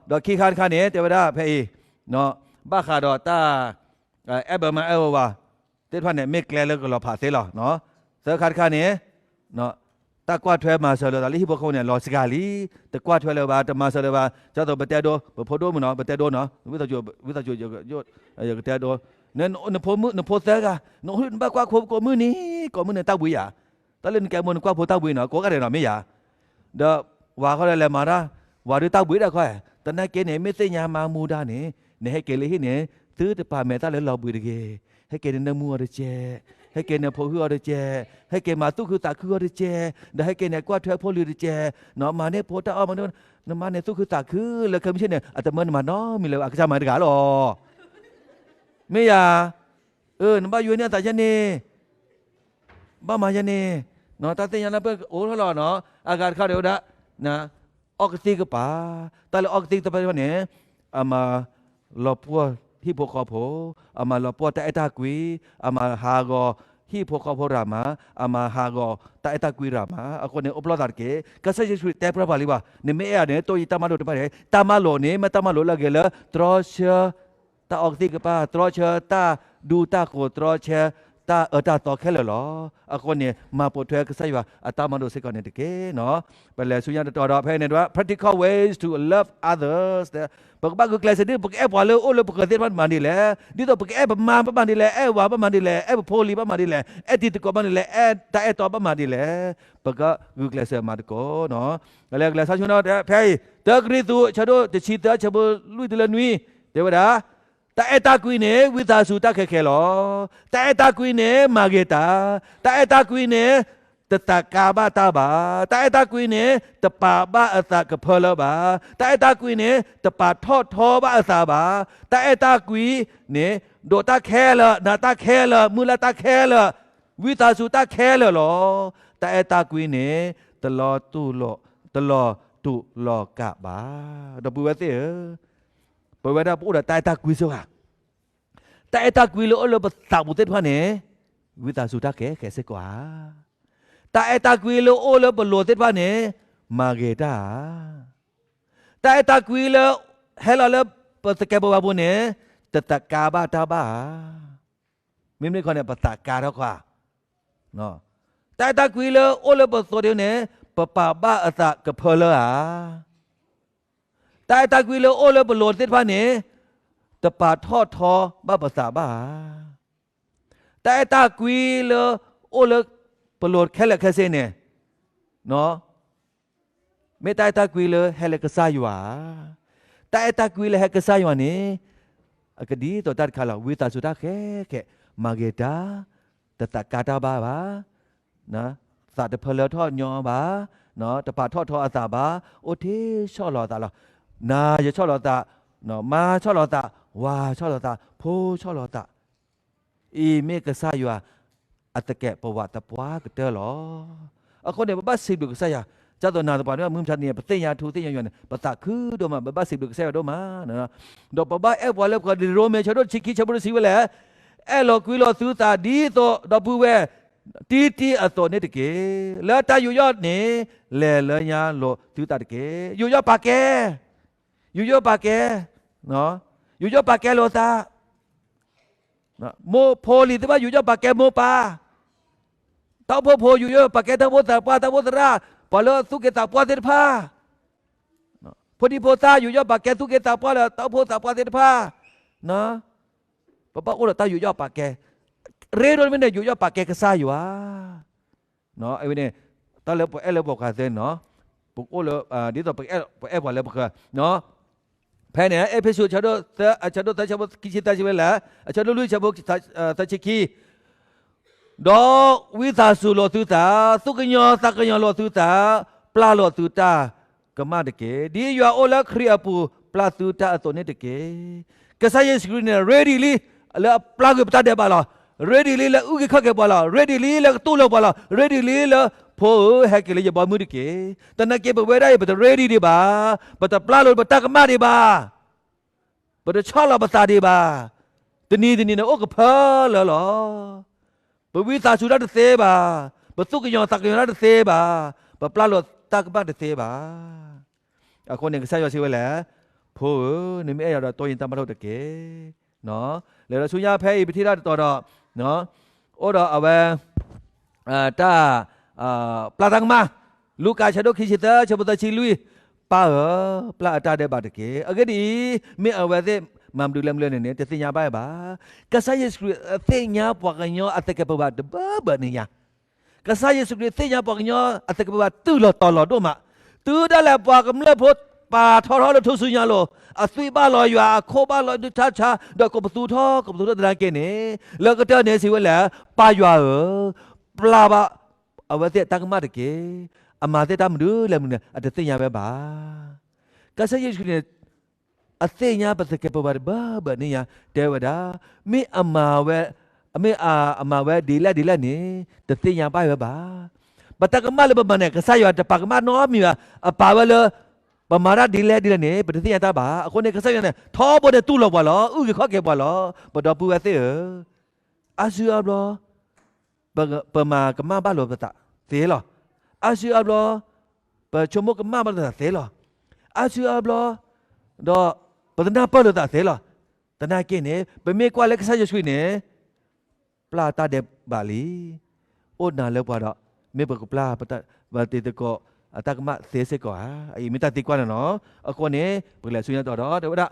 ဒီးခံခါတခါန့ၣ် တဲဝဲဒၣ်ဖဲအံၤ, ဘၣ်ဃးဒီးတၢ် အဲၣ်ဘၢမါအဲၣ်ဘၢဝၤ သ့ၣ်တဖၣ်န့ၣ် မ့ၢ်ကျဲလၢကလီၤဖးသ့လီၤ, သၢခါတခါန့ၣ် တၢ်ကွၢ်ထွဲမၤစၢၤလိာ်သးလၢဟံၣ်ဖိဃီဖိန့ၣ် လီၤစှၤလံ, တကွၢ်ထွဲလၢၤဘၣ် တမၤစၢၤလၢၤဘၣ်, ဒ်သိးပတဲဒိ ပဖိဒိၣ်မုၣ်နီၤ ပတဲဒိနီၤ ဝံသးစူၤ ယကတဲဒိ, နဖိမုၣ် နဖိသၢဂၤ နအိၣ်နဘၣ်ကွၢ်ဖိကိးမုၢ်နံၤ ကိးမုၢ်နံၤတၢ်ဘှံးယၤ, တၢ်လၢနကဲမိၢ်နကွၢ်ဖိတၢ်ဘှံးနီၤ ကိးဂၤဒဲးနီၤမ့ၢ်ယၤ, ဒီးဝၤဃီဒီးလဲၤမၤတၢ်, ဝၤဒုးတၢ်ဘှံးဒၣ်ခီ, သနာ်က့န့ၣ် မ့ၢ်သ့ၣ်ညါမၤမူဒါန့ၣ် နဟဲက့ၤလၢဟံၣ်န့ၣ် သုတပာ်မဲာ်တၢ်လၢလီၤဘှံးတဂ့ၤ, ဟဲက့ၤန့ၣ်နၢမူအီၤတကဲး, ဟဲက့ၤန့ၣ်ဖိဟုအီၤတကဲး, ဟဲက့ၤမၤသူၣ်ခုသးခုအီၤတကဲး, ဒီးဟဲက့ၤန့ၣ်ကွၢ်ထွဲဖိလံၤတကဲး, မၤန့ၢ်ဖိတၢ်အီၣ်မၤန့ၢ်, နမၤန့ၢ်သူၣ်ခုသးခုလၢခဲမုၢ်ဆ့ၣ်န့ၣ် အတမၢနမၤနီတမံၤလၢၤဘၣ် အကစၢ်မၤတဂၤလီၤ မ့ၢ်ယၤ, အၢ နဘၣ်ယိၤန့ၢ်အသးယဲၢ်န့ၣ်, ဘၣ်မၤယဲၢ်န့ၣ်, တၢ်သ့ၣ်ညါလၢပအိၣ်ထီၣ်လီၤနီၤ, အဂၤတခါဒီးဝဲဒၣ်, အီကသံၣ်ကပၤ, တၢ်လၢအီကသံၣ်ကပၤန့ၣ်, အမၤလီၤပှီၢ်ဟံၣ်ဖိဃီဖိ, အမၤလီၤပှီၢ်တၢ်အဲၣ်တၢ်ကွံ, အမၤဟးဂီၤဟံၣ်ဖိဃီဖိရၤမး, အမၤဟးဂီၤတၢ်အဲၣ်တၢ်ကွံရၤမး, အဃိန့ၣ် အိၣ်ပလီၢ်သးတက့ၢ်. ကစၢ်ယ့ၣ်ၡူးခရံာ်တဲပြၢပှၤလံဘၣ်, နမ့ၢ်အဲၣ်ယၤန့ၣ် တိၢ်ယတၢ်မၤလိာ်တဖၣ်န့ၣ်, တၢ်မၤလိာ်န့ၣ် မ့ၢ်တၢ်မၤလိာ်လၢအဂ့ၤလၢ တြီဆၢ တၢ်အီကသံၣ်ကပၤ, တြီဆၢတၢ်ဒူတၢ်ဃိး, တြီဆၢတၢ်အၢတၢ်သီခဲလၢာ်လီၤ. အဃိန့ၣ် မၤပိာ်ထွဲကစၢ်ယွၤအတၢ်မၤလိာ်စ့ၢ်ကီးန့ၣ်တက့ၢ်နီၤ. ပလဲၤဆူညါတတီၤဒီး ဖဲန့ၣ်ဒီး practical ways to love others, ပကဘၣ်ဂုာ်ကျဲးစၢးဒ် ပကအဲၣ်ပှၤလၢအိၣ်လၢပဃၢၤသ့ၣ်တဖၣ်မၤဒ်လဲၣ်, ဒ်သိးပကအဲၣ်ပမါဘၣ်မၤဒ်လဲၣ်, အဲၣ်ဝၤဘၣ်မၤဒ်လဲၣ်, အဲၣ်ပဖိလံၤဘၣ်မၤဒ်လဲၣ်, အဲၣ်တံၤသကိးဘၣ်မၤဒ်လဲၣ်, အဲၣ်တၢ်အဲၣ်တီဘၣ်မၤဒ်လဲၣ်, ပကဂုာ်ကျဲးစၢးမၤသကိးနီၤ. လဲၤကလဲၤဆူညါတတီၤ ဖဲအံၤ တၢကရံၣ်သူး အဆၢဒိၣ်တဆံသၢ အဆၢဖိလွံၢ်တုၤလၢနွံ, တဲဝဲဒၣ်, တၢ် တၢ်အဲၣ်တၢ်ကွံန့ၣ် ဝံသးစူၤတၢ်ခဲခဲလီၤ. တၢ်အဲၣ်တၢ်ကွံန့ၣ် မၤဂ့ၤတၢ်. တၢ်အဲၣ်တၢ်ကွံန့ၣ် တသးကါဘၣ်တၢ်ဘၣ်. တၢ်အဲၣ်တၢ်ကွံန့ၣ် တပာ်ဘၣ်အသးကဖၢလၢဘၣ်. တၢ်အဲၣ်တၢ်ကွံန့ၣ် တပာ်ထီၣ်ထီဘၣ်အသးဘၣ်. တၢ်အဲၣ်တၢ်ကွံန့ၣ် ဒိးတၢ်ခဲလၢာ်, နာ်တၢ်ခဲလၢာ်, မုၢ်လၢ်တၢ်ခဲလၢာ်, ဝံသးစူၤတၢ်ခဲလၢာ်လီၤ. တၢ်အဲၣ်တၢ်ကွံန့ၣ် တလီၤတူာ်လီၤ, တလီၤတူာ်လီၤကာ်ဘၣ်. ဒီပုၢ်ဝဲၢ်သ့ၣ်ဧၢ, ပဝဲဒၣ်ပအိၣ်ဒီးတၢ်အဲၣ်တၢ်ကွံစ့ၢ်ကီး, တၢ်အဲၣ်တၢ်ကွံလၢအိၣ်လၢပသးပူၤသ့ၣ်တဖၣ်န့ၣ် ဝံသးစူၤတၢ်ခဲခဲစ့ၢ်ကီးဧါ. တၢ်အဲၣ်တၢ်ကွံလၢအိၣ်လၢပလိၤသ့ၣ်တဖၣ်န့ၣ် မၤဂ့ၤတၢ်ဧါ. တၢ်အဲၣ်တၢ်ကွံလၢ ဟဲလီၤလၢပသကဲးပဝးပူၤန့ၣ် တသးကါဘၣ်တၢ်ဘၣ်ဧါ. မ့မ့ၢ်ခီန့ၣ် ပသးကါထီၣ်ကွၢ်. တၢ်အဲၣ်တၢ်ကွံလၢအိၣ်လၢပသိးဒ်န့ၣ် ပပာ်ဘၣ်အသးကဖၢလၢဧါ. တၢ်အဲၣ်တၢ်ကွံလၢအိၣ်လၢပလိၤသ့ၣ်တဖၣ်န့ၣ် တပာ်ထီၣ်ထီဘၣ်ပသးဘၣ်ဧါ. တၢ်အဲၣ်တၢ်ကွံလၢအိၣ်လၢပလိၤခဲလၢာ်ခဲဆ့န့ၣ် မ့ၢ်တၢ်အဲၣ်တၢ်ကွံလၢဟဲလၢကစၢ်ယွၤဧါ. တၢ်အဲၣ်တၢ်ကွံလၢဟဲကစၢ်ယွၤန့ၣ် အကဒ်သိးတၢ်တခါလီၤ. ဝံသးစူၤတၢ်ခဲခဲ မၤဂ့ၤတၢ်, တသးကါတၢ်ဘၣ်ဘၣ်, သးတဖၢလၢထီၣ်ညီဘၣ်, တပာ်ထီၣ်ထီအသးဘၣ်, အိၣ်ထဲဆီၣ်လီၤအသးလီၤ. နၤယဆီၣ်လီၤသး, မါဆီၣ်လီၤသး, ဝၤဆီၣ်လီၤသး, ဖိဆီၣ်လီၤသး အံၤမ့ၢ်ကစၢ်ယွၤအသကဲးပဝးသပှၢ်ကတၢၢ်လီၤ. အဃိန့ၣ် ပဘၣ်စံးဘျုးကစၢ်ယွၤ, ဒ်သိးနၤသပှၢ်န့ၣ် မုၢ်မဆါတနံၤ ပသ့ၣ်ညါထူသ့ၣ်ညါယွၤန့ၣ် ပသးခုဒိၣ်မး, ပဘၣ်စံးဘျုးကစၢ်ယွၤဒိၣ်မး. ဒီးပဘၣ်အဲၣ်ပှၤလၢပှၤ ရိမ့ၤ ဆၢဒိၣ်တဆံခံ ဆၢဖိတဆံဝဲလဲၣ်, အဲၣ်လီၤကွံလီၤသုသးဒ်သိးဒီပုၢ်ဝဲၢ် တံတံအသိးန့ၣ်တက့ၢ်. လၢတၢ်ယူးယီၣ်န့ၣ် လဲၤလၢညါလိာ်သုသးတက့ၢ်. ယူးယီၣ်ပာ်ကဲ ယူးယီၣ်ပာ်ကဲ, ယူးယီၣ်ပာ်ကဲလိာ်သး, မိၢ်ဖိလံၤသ့ၣ်တဖၣ် ယူးယီၣ်ပာ်ကဲမိၢ်ပၢ်, တၢ်အိၣ်ဖှိၣ်ဖိ ယူးယီၣ်ပာ်ကဲတၢ်အိၣ်ဖှိၣ်သရၣ်, ပှၤလၢသူၣ်က့သးပှၢ်သ့ၣ်တဖၣ်, ဖိဒံဖိသၣ် ယူးယီၣ်ပာ်ကဲသူၣ်က့သးပှၢ်လၢတၢ်အိၣ်ဖှိၣ်သးပှၢ်သ့ၣ်တဖၣ်, ပဘၣ်အိၣ်ဒီးတၢ်ယူးယီၣ်ပာ်ကဲ, ရ့ဒိၣ်မ့ၢ်န့ၣ် ယူးယီၣ်ပာ်ကဲကစၢ်ယွၤ ဝဲန့ၣ်, တၢ်လၢပအဲၣ်လၢပှၤဃးသ့န့ၣ်, ပအိၣ်လၢ ဒ်သိးပအဲၣ်ပှၤလၢပဃၢၤ, ဖဲန့ၣ် အ့းဖ့းစူး အဆၢဒိၣ်သၢ ဆၢဖိခံဆံသၢ ဆံဝဲလဲၣ်, အဆၢဒိၣ်လွံၢ် ဆၢဖိသၢဆံခံ, ဒီးဝံသးစူၤလိာ်သုသး, သူၣ်ကညီၤသးကညီၤလိာ်သုသး, ပျၢ်လိာ်သုတၢ်ကမၣ်တက့ၢ်. ဒ်ယွၤအိၣ်လၢခရံာ်အပူၤ ပျၢ်သုတၢ်အသိးန့ၣ်တက့ၢ်. ကစၢ်ယ့ၣ်ၡူးခရံာ်န့ၣ် ready လံ လၢအပျၢ်ကွံာ်ပတၢ်ဒဲးဘးလီၤ. ready လံလၢအအုၣ်က့ၤခီၣ်က့ၤပှၤလီၤ. ready လံလၢကတူၢ်လိာ်ပှၤလီၤ. ready လံလၢ ဖိဧၢ ဟဲက့ၤလၢယဘီမုၢ်တက့ၢ်. သနာ်က့ ပဝဲဒၣ်အံၤ ပတ ready ဒံးဘၣ်, ပတပျၢ်လိာ်ပတၢ်ကမၣ်ဒံးဘၣ်, ပတဆီၣ်လီၤပသးဒံးဘၣ်. တနံၤတနံၤန့ၣ် အိၣ်ကဖၢလၢလီၤ. ပဝံသးစူၤတၢ်တသ့ဘၣ်, ပသူၣ်ကညီၤသးကညီၤတၢ်တသ့ဘၣ်, ပပျၢ်လိာ်တၢ်ကမၣ်တသ့ဘၣ်. အဃိန့ၣ် ကစၢ်ယွၤစံးဝဲလဲၣ်, ဖိဧၢ, နမ့ၢ်အဲၣ်ယၤဒီး တီယတၢ်မၤလိာ်တက့ၢ်. လဲၤဒီးဆူညါဖဲအံၤ ပထံၣ်တၢ်တတီၤဒီး အိၣ်ဒီးအဝဲ တၢ် ပျၢ်တၢ်ကမၣ်, လူၤကၣ် ဆၢဒိၣ်ခံဆံသၢ ဆၢဖိသၢဆံလွံၢ်, ပၢ်ဧၢ, ပျၢ်အတၢ်ဒဲးဘးတက့ၢ်. အဂ့ၢ်ဒ်အံၤ, မ့ၢ်အဝဲသ့ၣ်မၤမနုၤလဲၣ်မနုၤလဲၣ်န့ၣ် တသ့ၣ်ညါဘၣ်ဘၣ်. ကစၢ်ယ့ၣ်ၡူးခရံာ်သ့ၣ်ညါပှၤကညီအသကဲးပဝးတဘၢဘၢန့ၣ်ညါ ကစၢ်ယ့ၣ်ၡူးခရံာ်သ့ၣ်ညါပှၤကညီအသကဲးပဝးတုၤလီၤတီၤလီၤဒိၣ်မး, တုၤဒၣ်လဲာ်ပှၤကမျၢၢ်ဖိပာ်ထီၣ်ထီၣ်လၢထူၣ်စုညါလိၤ, အသွံၣ်ဘၣ်လီၤယွၤ, အခိၣ်ဘၣ်လီၤဒုးဆါဆါ, ဒီးကိးပသူထီၣ် ကိးပသူထီၣ်သနာ်က့န့ၣ်, လၢကတၢၢ်န့ၣ်စံးဝဲလဲၣ်, ပၢ်ယွၤဧၢ, ပျၢ်ဘၣ်အဝဲသ့ၣ်အတၢ်ကမၣ်တက့ၢ်. အမၤသ့ၣ်တၢ်မနုၤလဲၣ်မနုၤလဲၣ် အတသ့ၣ်ညါဝဲဘၣ်. ကစၢ်ယ့ၣ်ၡူးခရံာ်န့ၣ် အသ့ၣ်ညါပသကဲးပဝးတဘၢဘၢန့ၣ်ညါ, တဲဝဲဒၣ်, မ့ၢ်အမၤဝဲ, မ့ၢ်အမၤဝဲဒ်လဲၣ်ဒ်လဲၣ်န့ၣ် တသ့ၣ်ညါဘၣ်ဝဲဘၣ်. ပတၢ်ကမၣ်လၢပမၤန့ၣ် ကစၢ်ယွၤတပာ်ကမၣ်နီတမံၤဘၣ်, အပာ်ဝဲလၢ ပမၤတၢ်ဒ်လဲၣ်ဒ်လဲၣ်န့ၣ် ပတသ့ၣ်ညါတၢ်ဘၣ်. အဃိန့ၣ် ကစၢ်ယွၤန့ၣ် ထီဘိန့ၣ်တူၢ်လိာ်ပှၤလီၤ, အုၣ်က့ၤခီၣ်က့ၤပှၤလီၤ. ပဒီပုၢ်ဝဲၢ်သ့ၣ်ဧၢ, အါစုအါဘျီ ပမၤကမၣ်ဘၣ်လိာ်ပသးသ့လီၤ. အါစုအါဘျီ ပဆိကမိၣ်ကမၣ်ဘၣ်လိာ်သးသ့လီၤ. အါစုအါဘျီ ဒီးပတနၢ်ပၢၢ်လိာ်သးသ့လီၤ. သနာ်က့န့ၣ် ပမ့ၢ်ကွၢ်လၢကစၢ်ယ့ၣ်ၡူးခရံာ်န့ၣ် ပျၢ်တၢ်ဒဲးဘးလံ. အိၣ်နၤလၢပှၤဒီး မ့ၢ်ပကပျၢ် ပတံၤသကိးအတၢ်ကမၣ်သ့စ့ၢ်ကီးဧါ. အံၤမ့ၢ်တၢ်သံကွၢ်န့ၣ်လီၤ. အဃိန့ၣ် ပကလဲၤဆူညါတတီၤဒီး တဲဝဲဒၣ်,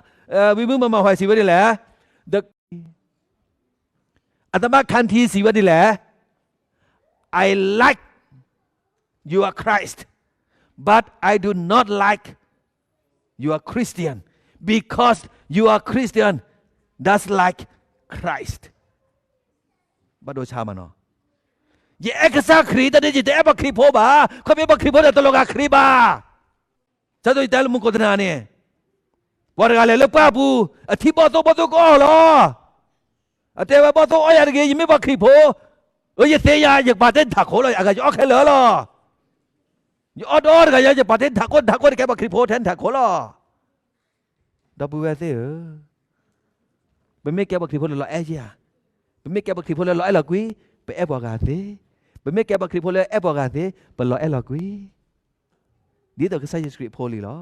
ဝံမုၣ်မၤမၤဟဲစံးဝဲဒ်လဲၣ်, အတမၣ်ခၣ်ထံစံးဝဲဒ်လဲၣ်, I like you are Christ, but I do not like you are Christian, because you are Christian that's like Christ. ဘၣ်ဒိဆါမးနီၤ. ယအဲၣ်ကစၢ်ခရံာ်တၢ်ဒ် ယတအဲၣ်ပှၤခရံာ်ဖိဘၣ်. ခီဖျိပှၤခရံာ်ဖိဒီးတလီၤဂာ်ခရံာ်ဘၣ်. ဆၢဒိၣ်ယတဲလၢမူခိၣ်တနၤန့ၣ်, ပှၤတဂၤလဲၤလၢပှၢ်ပူၤ, အထံၣ်ဘီၣ်သိၣ် ဘီၣ်သိၣ်ကအီၣ်လီၤ. အတဲဝဲ ဘီၣ်သိၣ်အီၣ်ယၤတဂ့ၤ, ယမ့ၢ်ပှၤခရံာ်ဖိ, အယသ့ယၤ ယပာ်တ့ၢ်ထးခိၣ်လီၤ, အဂၤယအီၣ်ခဲလၢာ်လီၤ. ယအီၣ်တအီၣ်တဂၤယၤ ယပာ်တ့ၢ်ထးခိၣ် ထးခိၣ်တကဲပှၤခရံာ်ဖိထဲထးခိၣ်လီၤ. ဒီပုၢ်ဝဲၢ်သ့ၣ်ဧၢ, ပမ့ၢ်ကဲပှၤခရံာ်ဖိလၢလီၤအဲၣ်ယၤ, ပမ့ၢ်ကဲပှၤခရံာ်ဖိလၢလီၤအဲၣ်လီၤကွံ, ပအဲၣ်ပှၤဂၤသ့, ပမ့ၢ်ကဲပှၤခရံာ်ဖိလၢအဲၣ်ပှၤဂၤသ့, ပလီၤအဲၣ်လီၤကွံ. ဒ်သိးကစၢ်ယ့ၣ်ၡူးခရံာ်ဖိလံလီၤ.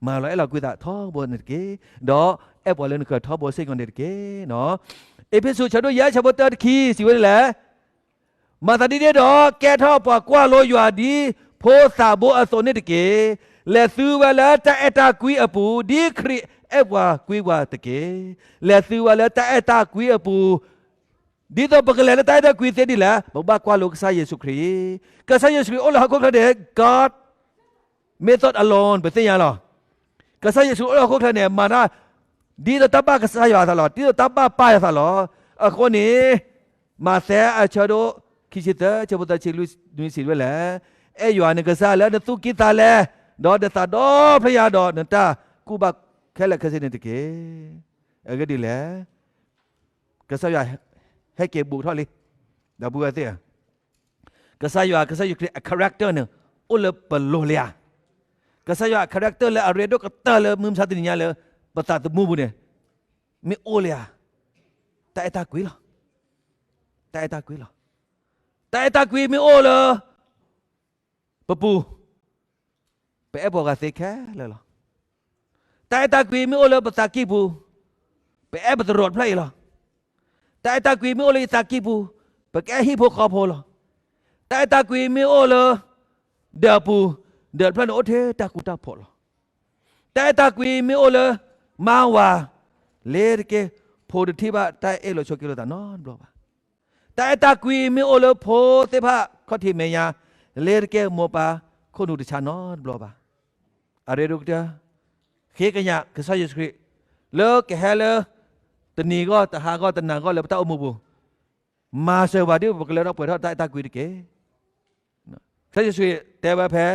မၤလီၤအဲၣ်လီၤကွံသးထီဘိန့ၣ်တက့ၢ်, ဒီးအဲၣ်ပှၤလၢနဃၢၤထီဘိစ့ၢ်ကီးန့ၣ်တက့ၢ်. အ့းဖ့းစူး ဆၢဒိၣ်ယဲၢ် ဆၢဖိတၢ တခံ စံးဝဲဒ်လဲၣ်, မၤသးဒ်န့ၣ်ဒီး ကဲထီၣ်ပှၤကွၢ်လိယွၤဒ်ဖိသးဘိအသိးန့ၣ်တက့ၢ်. လဲၤသုဝဲလၢတၢ်အဲၣ်တၢ်ကွံအပူၤ ဒ်ခရံာ်အဲၣ်ပှၤကွံပှၤတက့ၢ်. လဲၤသုဝဲလၢတၢ်အဲၣ်တၢ်ကွံအပူၤ, ဒ်သိးပကလဲၤလၢတၢ်အဲၣ်တၢ်ကွံသ့ဒ်လဲၣ်, ပဘၣ်ကွၢ်လိကစၢ်ယ့ၣ်ၡူးခရံာ်. ကစၢ်ယ့ၣ်ၡူးခရံာ်အိၣ်လၢဟီၣ်ခိၣ်ချၢန့ၣ် God method alone ပသ့ၣ်ညါလီၤ. ကစၢ်ယ့ၣ်ၡူးအိၣ်လၢဟီၣ်ခိၣ်ချၢန့ၣ် မၤတၢ် ဒ်သိးတၢ်ဘၣ်ကစၢ်ယွၤအသးလီၤ, ဒ်သိးတၢ်ဘၣ်ပၢ်ယွၤအသးလီၤ. အဃိန့ၣ် မးသဲအဆၢဒိၣ်ခံဆံသၢ ဆၢဖိသၢဆံလွံၢ်စံးဝဲလဲၣ်, အဲၣ်ယွၤနကစၢ်လၢနသူၣ်ကံၢ်သးလဲ, ဒီးနသးဒီဖျၢၣ်ညါဒီး နတၢ်ကူၣ်ဘၣ်ခဲလၢာ်ခဲဆ့န့ၣ်တက့ၢ်. အဂ့ၢ်ဒ်လဲၣ်, ကစၢ်ယွၤဟဲက့ၤဘူးထီၣ်လံ, ဒီပုၢ်ဝဲၢ်သ့ၣ်ဧၢ, ကစၢ်ယွၤ ကစၢ်ယ့ၣ်ၡူးခရံာ်အ character န့ၣ် အိၣ်လၢပလိၤလံဧါ. ကစၢ်ယွၤအ character လၢအရ့ဒိၣ်ကတၢၢ်လၢမုၢ်မဆါတနံၤညါလၢ ပသးသမူပူၤန့ၣ် မ့ၢ်အိၣ်လံဧါ. တၢ်အဲၣ်တၢ်ကွံလီၤ. တၢ်အဲၣ်တၢ်ကွံလီၤ. တၢ်အဲၣ်တၢ်ကွံမ့ၢ်အိၣ်လၢ ပပူၤ, ပအဲၣ်ပှၤဂၤသ့ခဲလၢာ်လီၤ. တၢ်အဲၣ်တၢ်ကွံမ့ၢ်အိၣ်လၢပသးကံၢ်ပူၤ, ပအဲၣ်ပသရိာ်တဖျၢၣ်အံၤလီၤ. တၢ်အဲၣ်တၢ်ကွံမ့ၢ်အိၣ်လၢယသးကံၢ်ပူၤ, ပကအဲၣ်ဟံၣ်ဖိဃီဖိလီၤ. တၢ်အဲၣ်တၢ်ကွံမ့ၢ်အိၣ်လၢ ဒၢးပူၤ, ဒၢးတဖျၢၣ်န့ၣ်အိၣ်ထဲတၢ်ဃူတၢ်ဖိးလီၤ. တၢ်အဲၣ်တၢ်ကွံမ့ၢ်အိၣ်လၢ မါဝၤ, လ့ၤတက့ၢ်, ဖိတထံၣ်ဘၣ်တၢ်အ့ၣ်လိာ်ဆိးက့လိာ်သးနီတဘျီဘၣ်. တၢ်အဲၣ်တၢ်ကွံမ့ၢ်အိၣ်လၢဖိသ့ၣ်တဖၣ်ခီၣ်ထံးမဲာ်ညါ, လ့ၤတက့ၢ်, မိၢ်ပၢ်ခိၣ်နူာ်တဆါနီတဘျီဘၣ်. အရ့ဒိၣ်ကတၢၢ်, ဃ့ကညးကစၢ်ယ့ၣ်ၡူးခရံာ်, လၢကဟဲလၢ တနံၤဂီၢ်, တဟါဂီၢ်, တနၤဂီၢ်လၢပတၢ်အိၣ်မူပူၤ, မၤစၢၤပှၤဒ်ပကလၢထီၣ်ပှဲၤထီၣ်တၢ်အဲၣ်တၢ်ကွံတက့ၢ်. ကစၢ်ယ့ၣ်ၡူးခရံာ်တဲဝဲဖဲ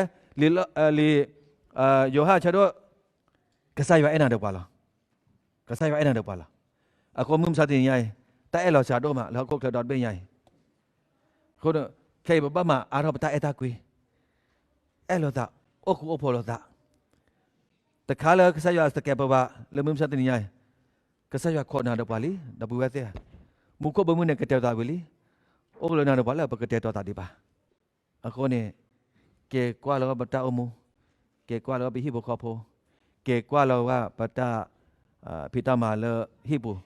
လံာ်, လံာ်, ယိၤဟၣ်ဆၢဒိၣ်, ကစၢ်ယွၤအဲၣ်နၤဒီးပှၤလီၤ. ကစၢ်ယွၤအဲၣ်နၤဒီးပှၤလီၤ. အဃိမုၢ်မဆါတနံၤညါအံၤ, တၢ်အဲၣ်လီၤစှၤဒိၣ်မးလၢဟီၣ်ခိၣ်ချၢဒီတဘ့ၣ်ညါအံၤ, အဃိ, ခဲအံၤပဘၣ်မၤအါထီၣ်ပတၢ်အဲၣ်တၢ်ကွံ, အဲၣ်လိာ်သး, အိၣ်ဃူအိၣ်ဖိးလိာ်သး, တခါလၢကစၢ်ယွၤစကဲးပဝးလၢမုၢ်မဆါတနံၤညါအံၤ, ကစၢ်ယွၤခိးနၤဒီးပှၤလံ, ဒီပုၢ်ဝဲၢ်သ့ၣ်ဧၢ, မူခိၣ်ဘီမုၢ်န့ၣ်ကတဲာ်သးဝံၤလံ, အိၣ်ကလၢနၤဒီးပှၤလၢပကတဲာ်တီၤသးဒံးဘၣ်. အဃိန့ၣ်, က့ၤကွၢ်လီၤပတၢ်အိၣ်မူ, က့ၤကွၢ်လီၤပဟံၣ်ဖိဃီဖိ, က့ၤကွၢ်လီၤဝဲပတၢ်ဖံးတၢ်မၤလၢဟံၣ်ပူၤ,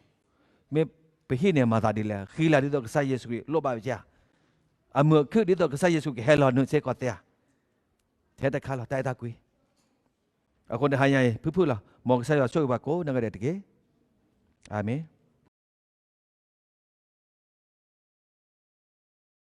မ့ၢ်ပဟံၣ်န့ၣ်မၤသးဒ်လဲၣ်, ဃံလၤဒ်သိးကစၢ်ယ့ၣ်ၡူးခရံာ်လိၣ်ဘၣ်ဝဲဧါ, အမုာ်အခုၣ်ဒ်သိးကစၢ်ယ့ၣ်ၡူးကဟဲလီၤနုာ်စ့ၢ်ကီးသ့ဧါ. ထဲတခါလီၤ တၢ်အဲၣ်တၢ်ကွံ အဃိတဟါညါအံၤ ဖုၣ်ဖုၣ်လီၤ, မ်ကစၢ်ယွၤဆိၣ်ဂ့ၤပှၤကိးဂၤဒဲးတက့ၢ်. အၤမ့ၣ်.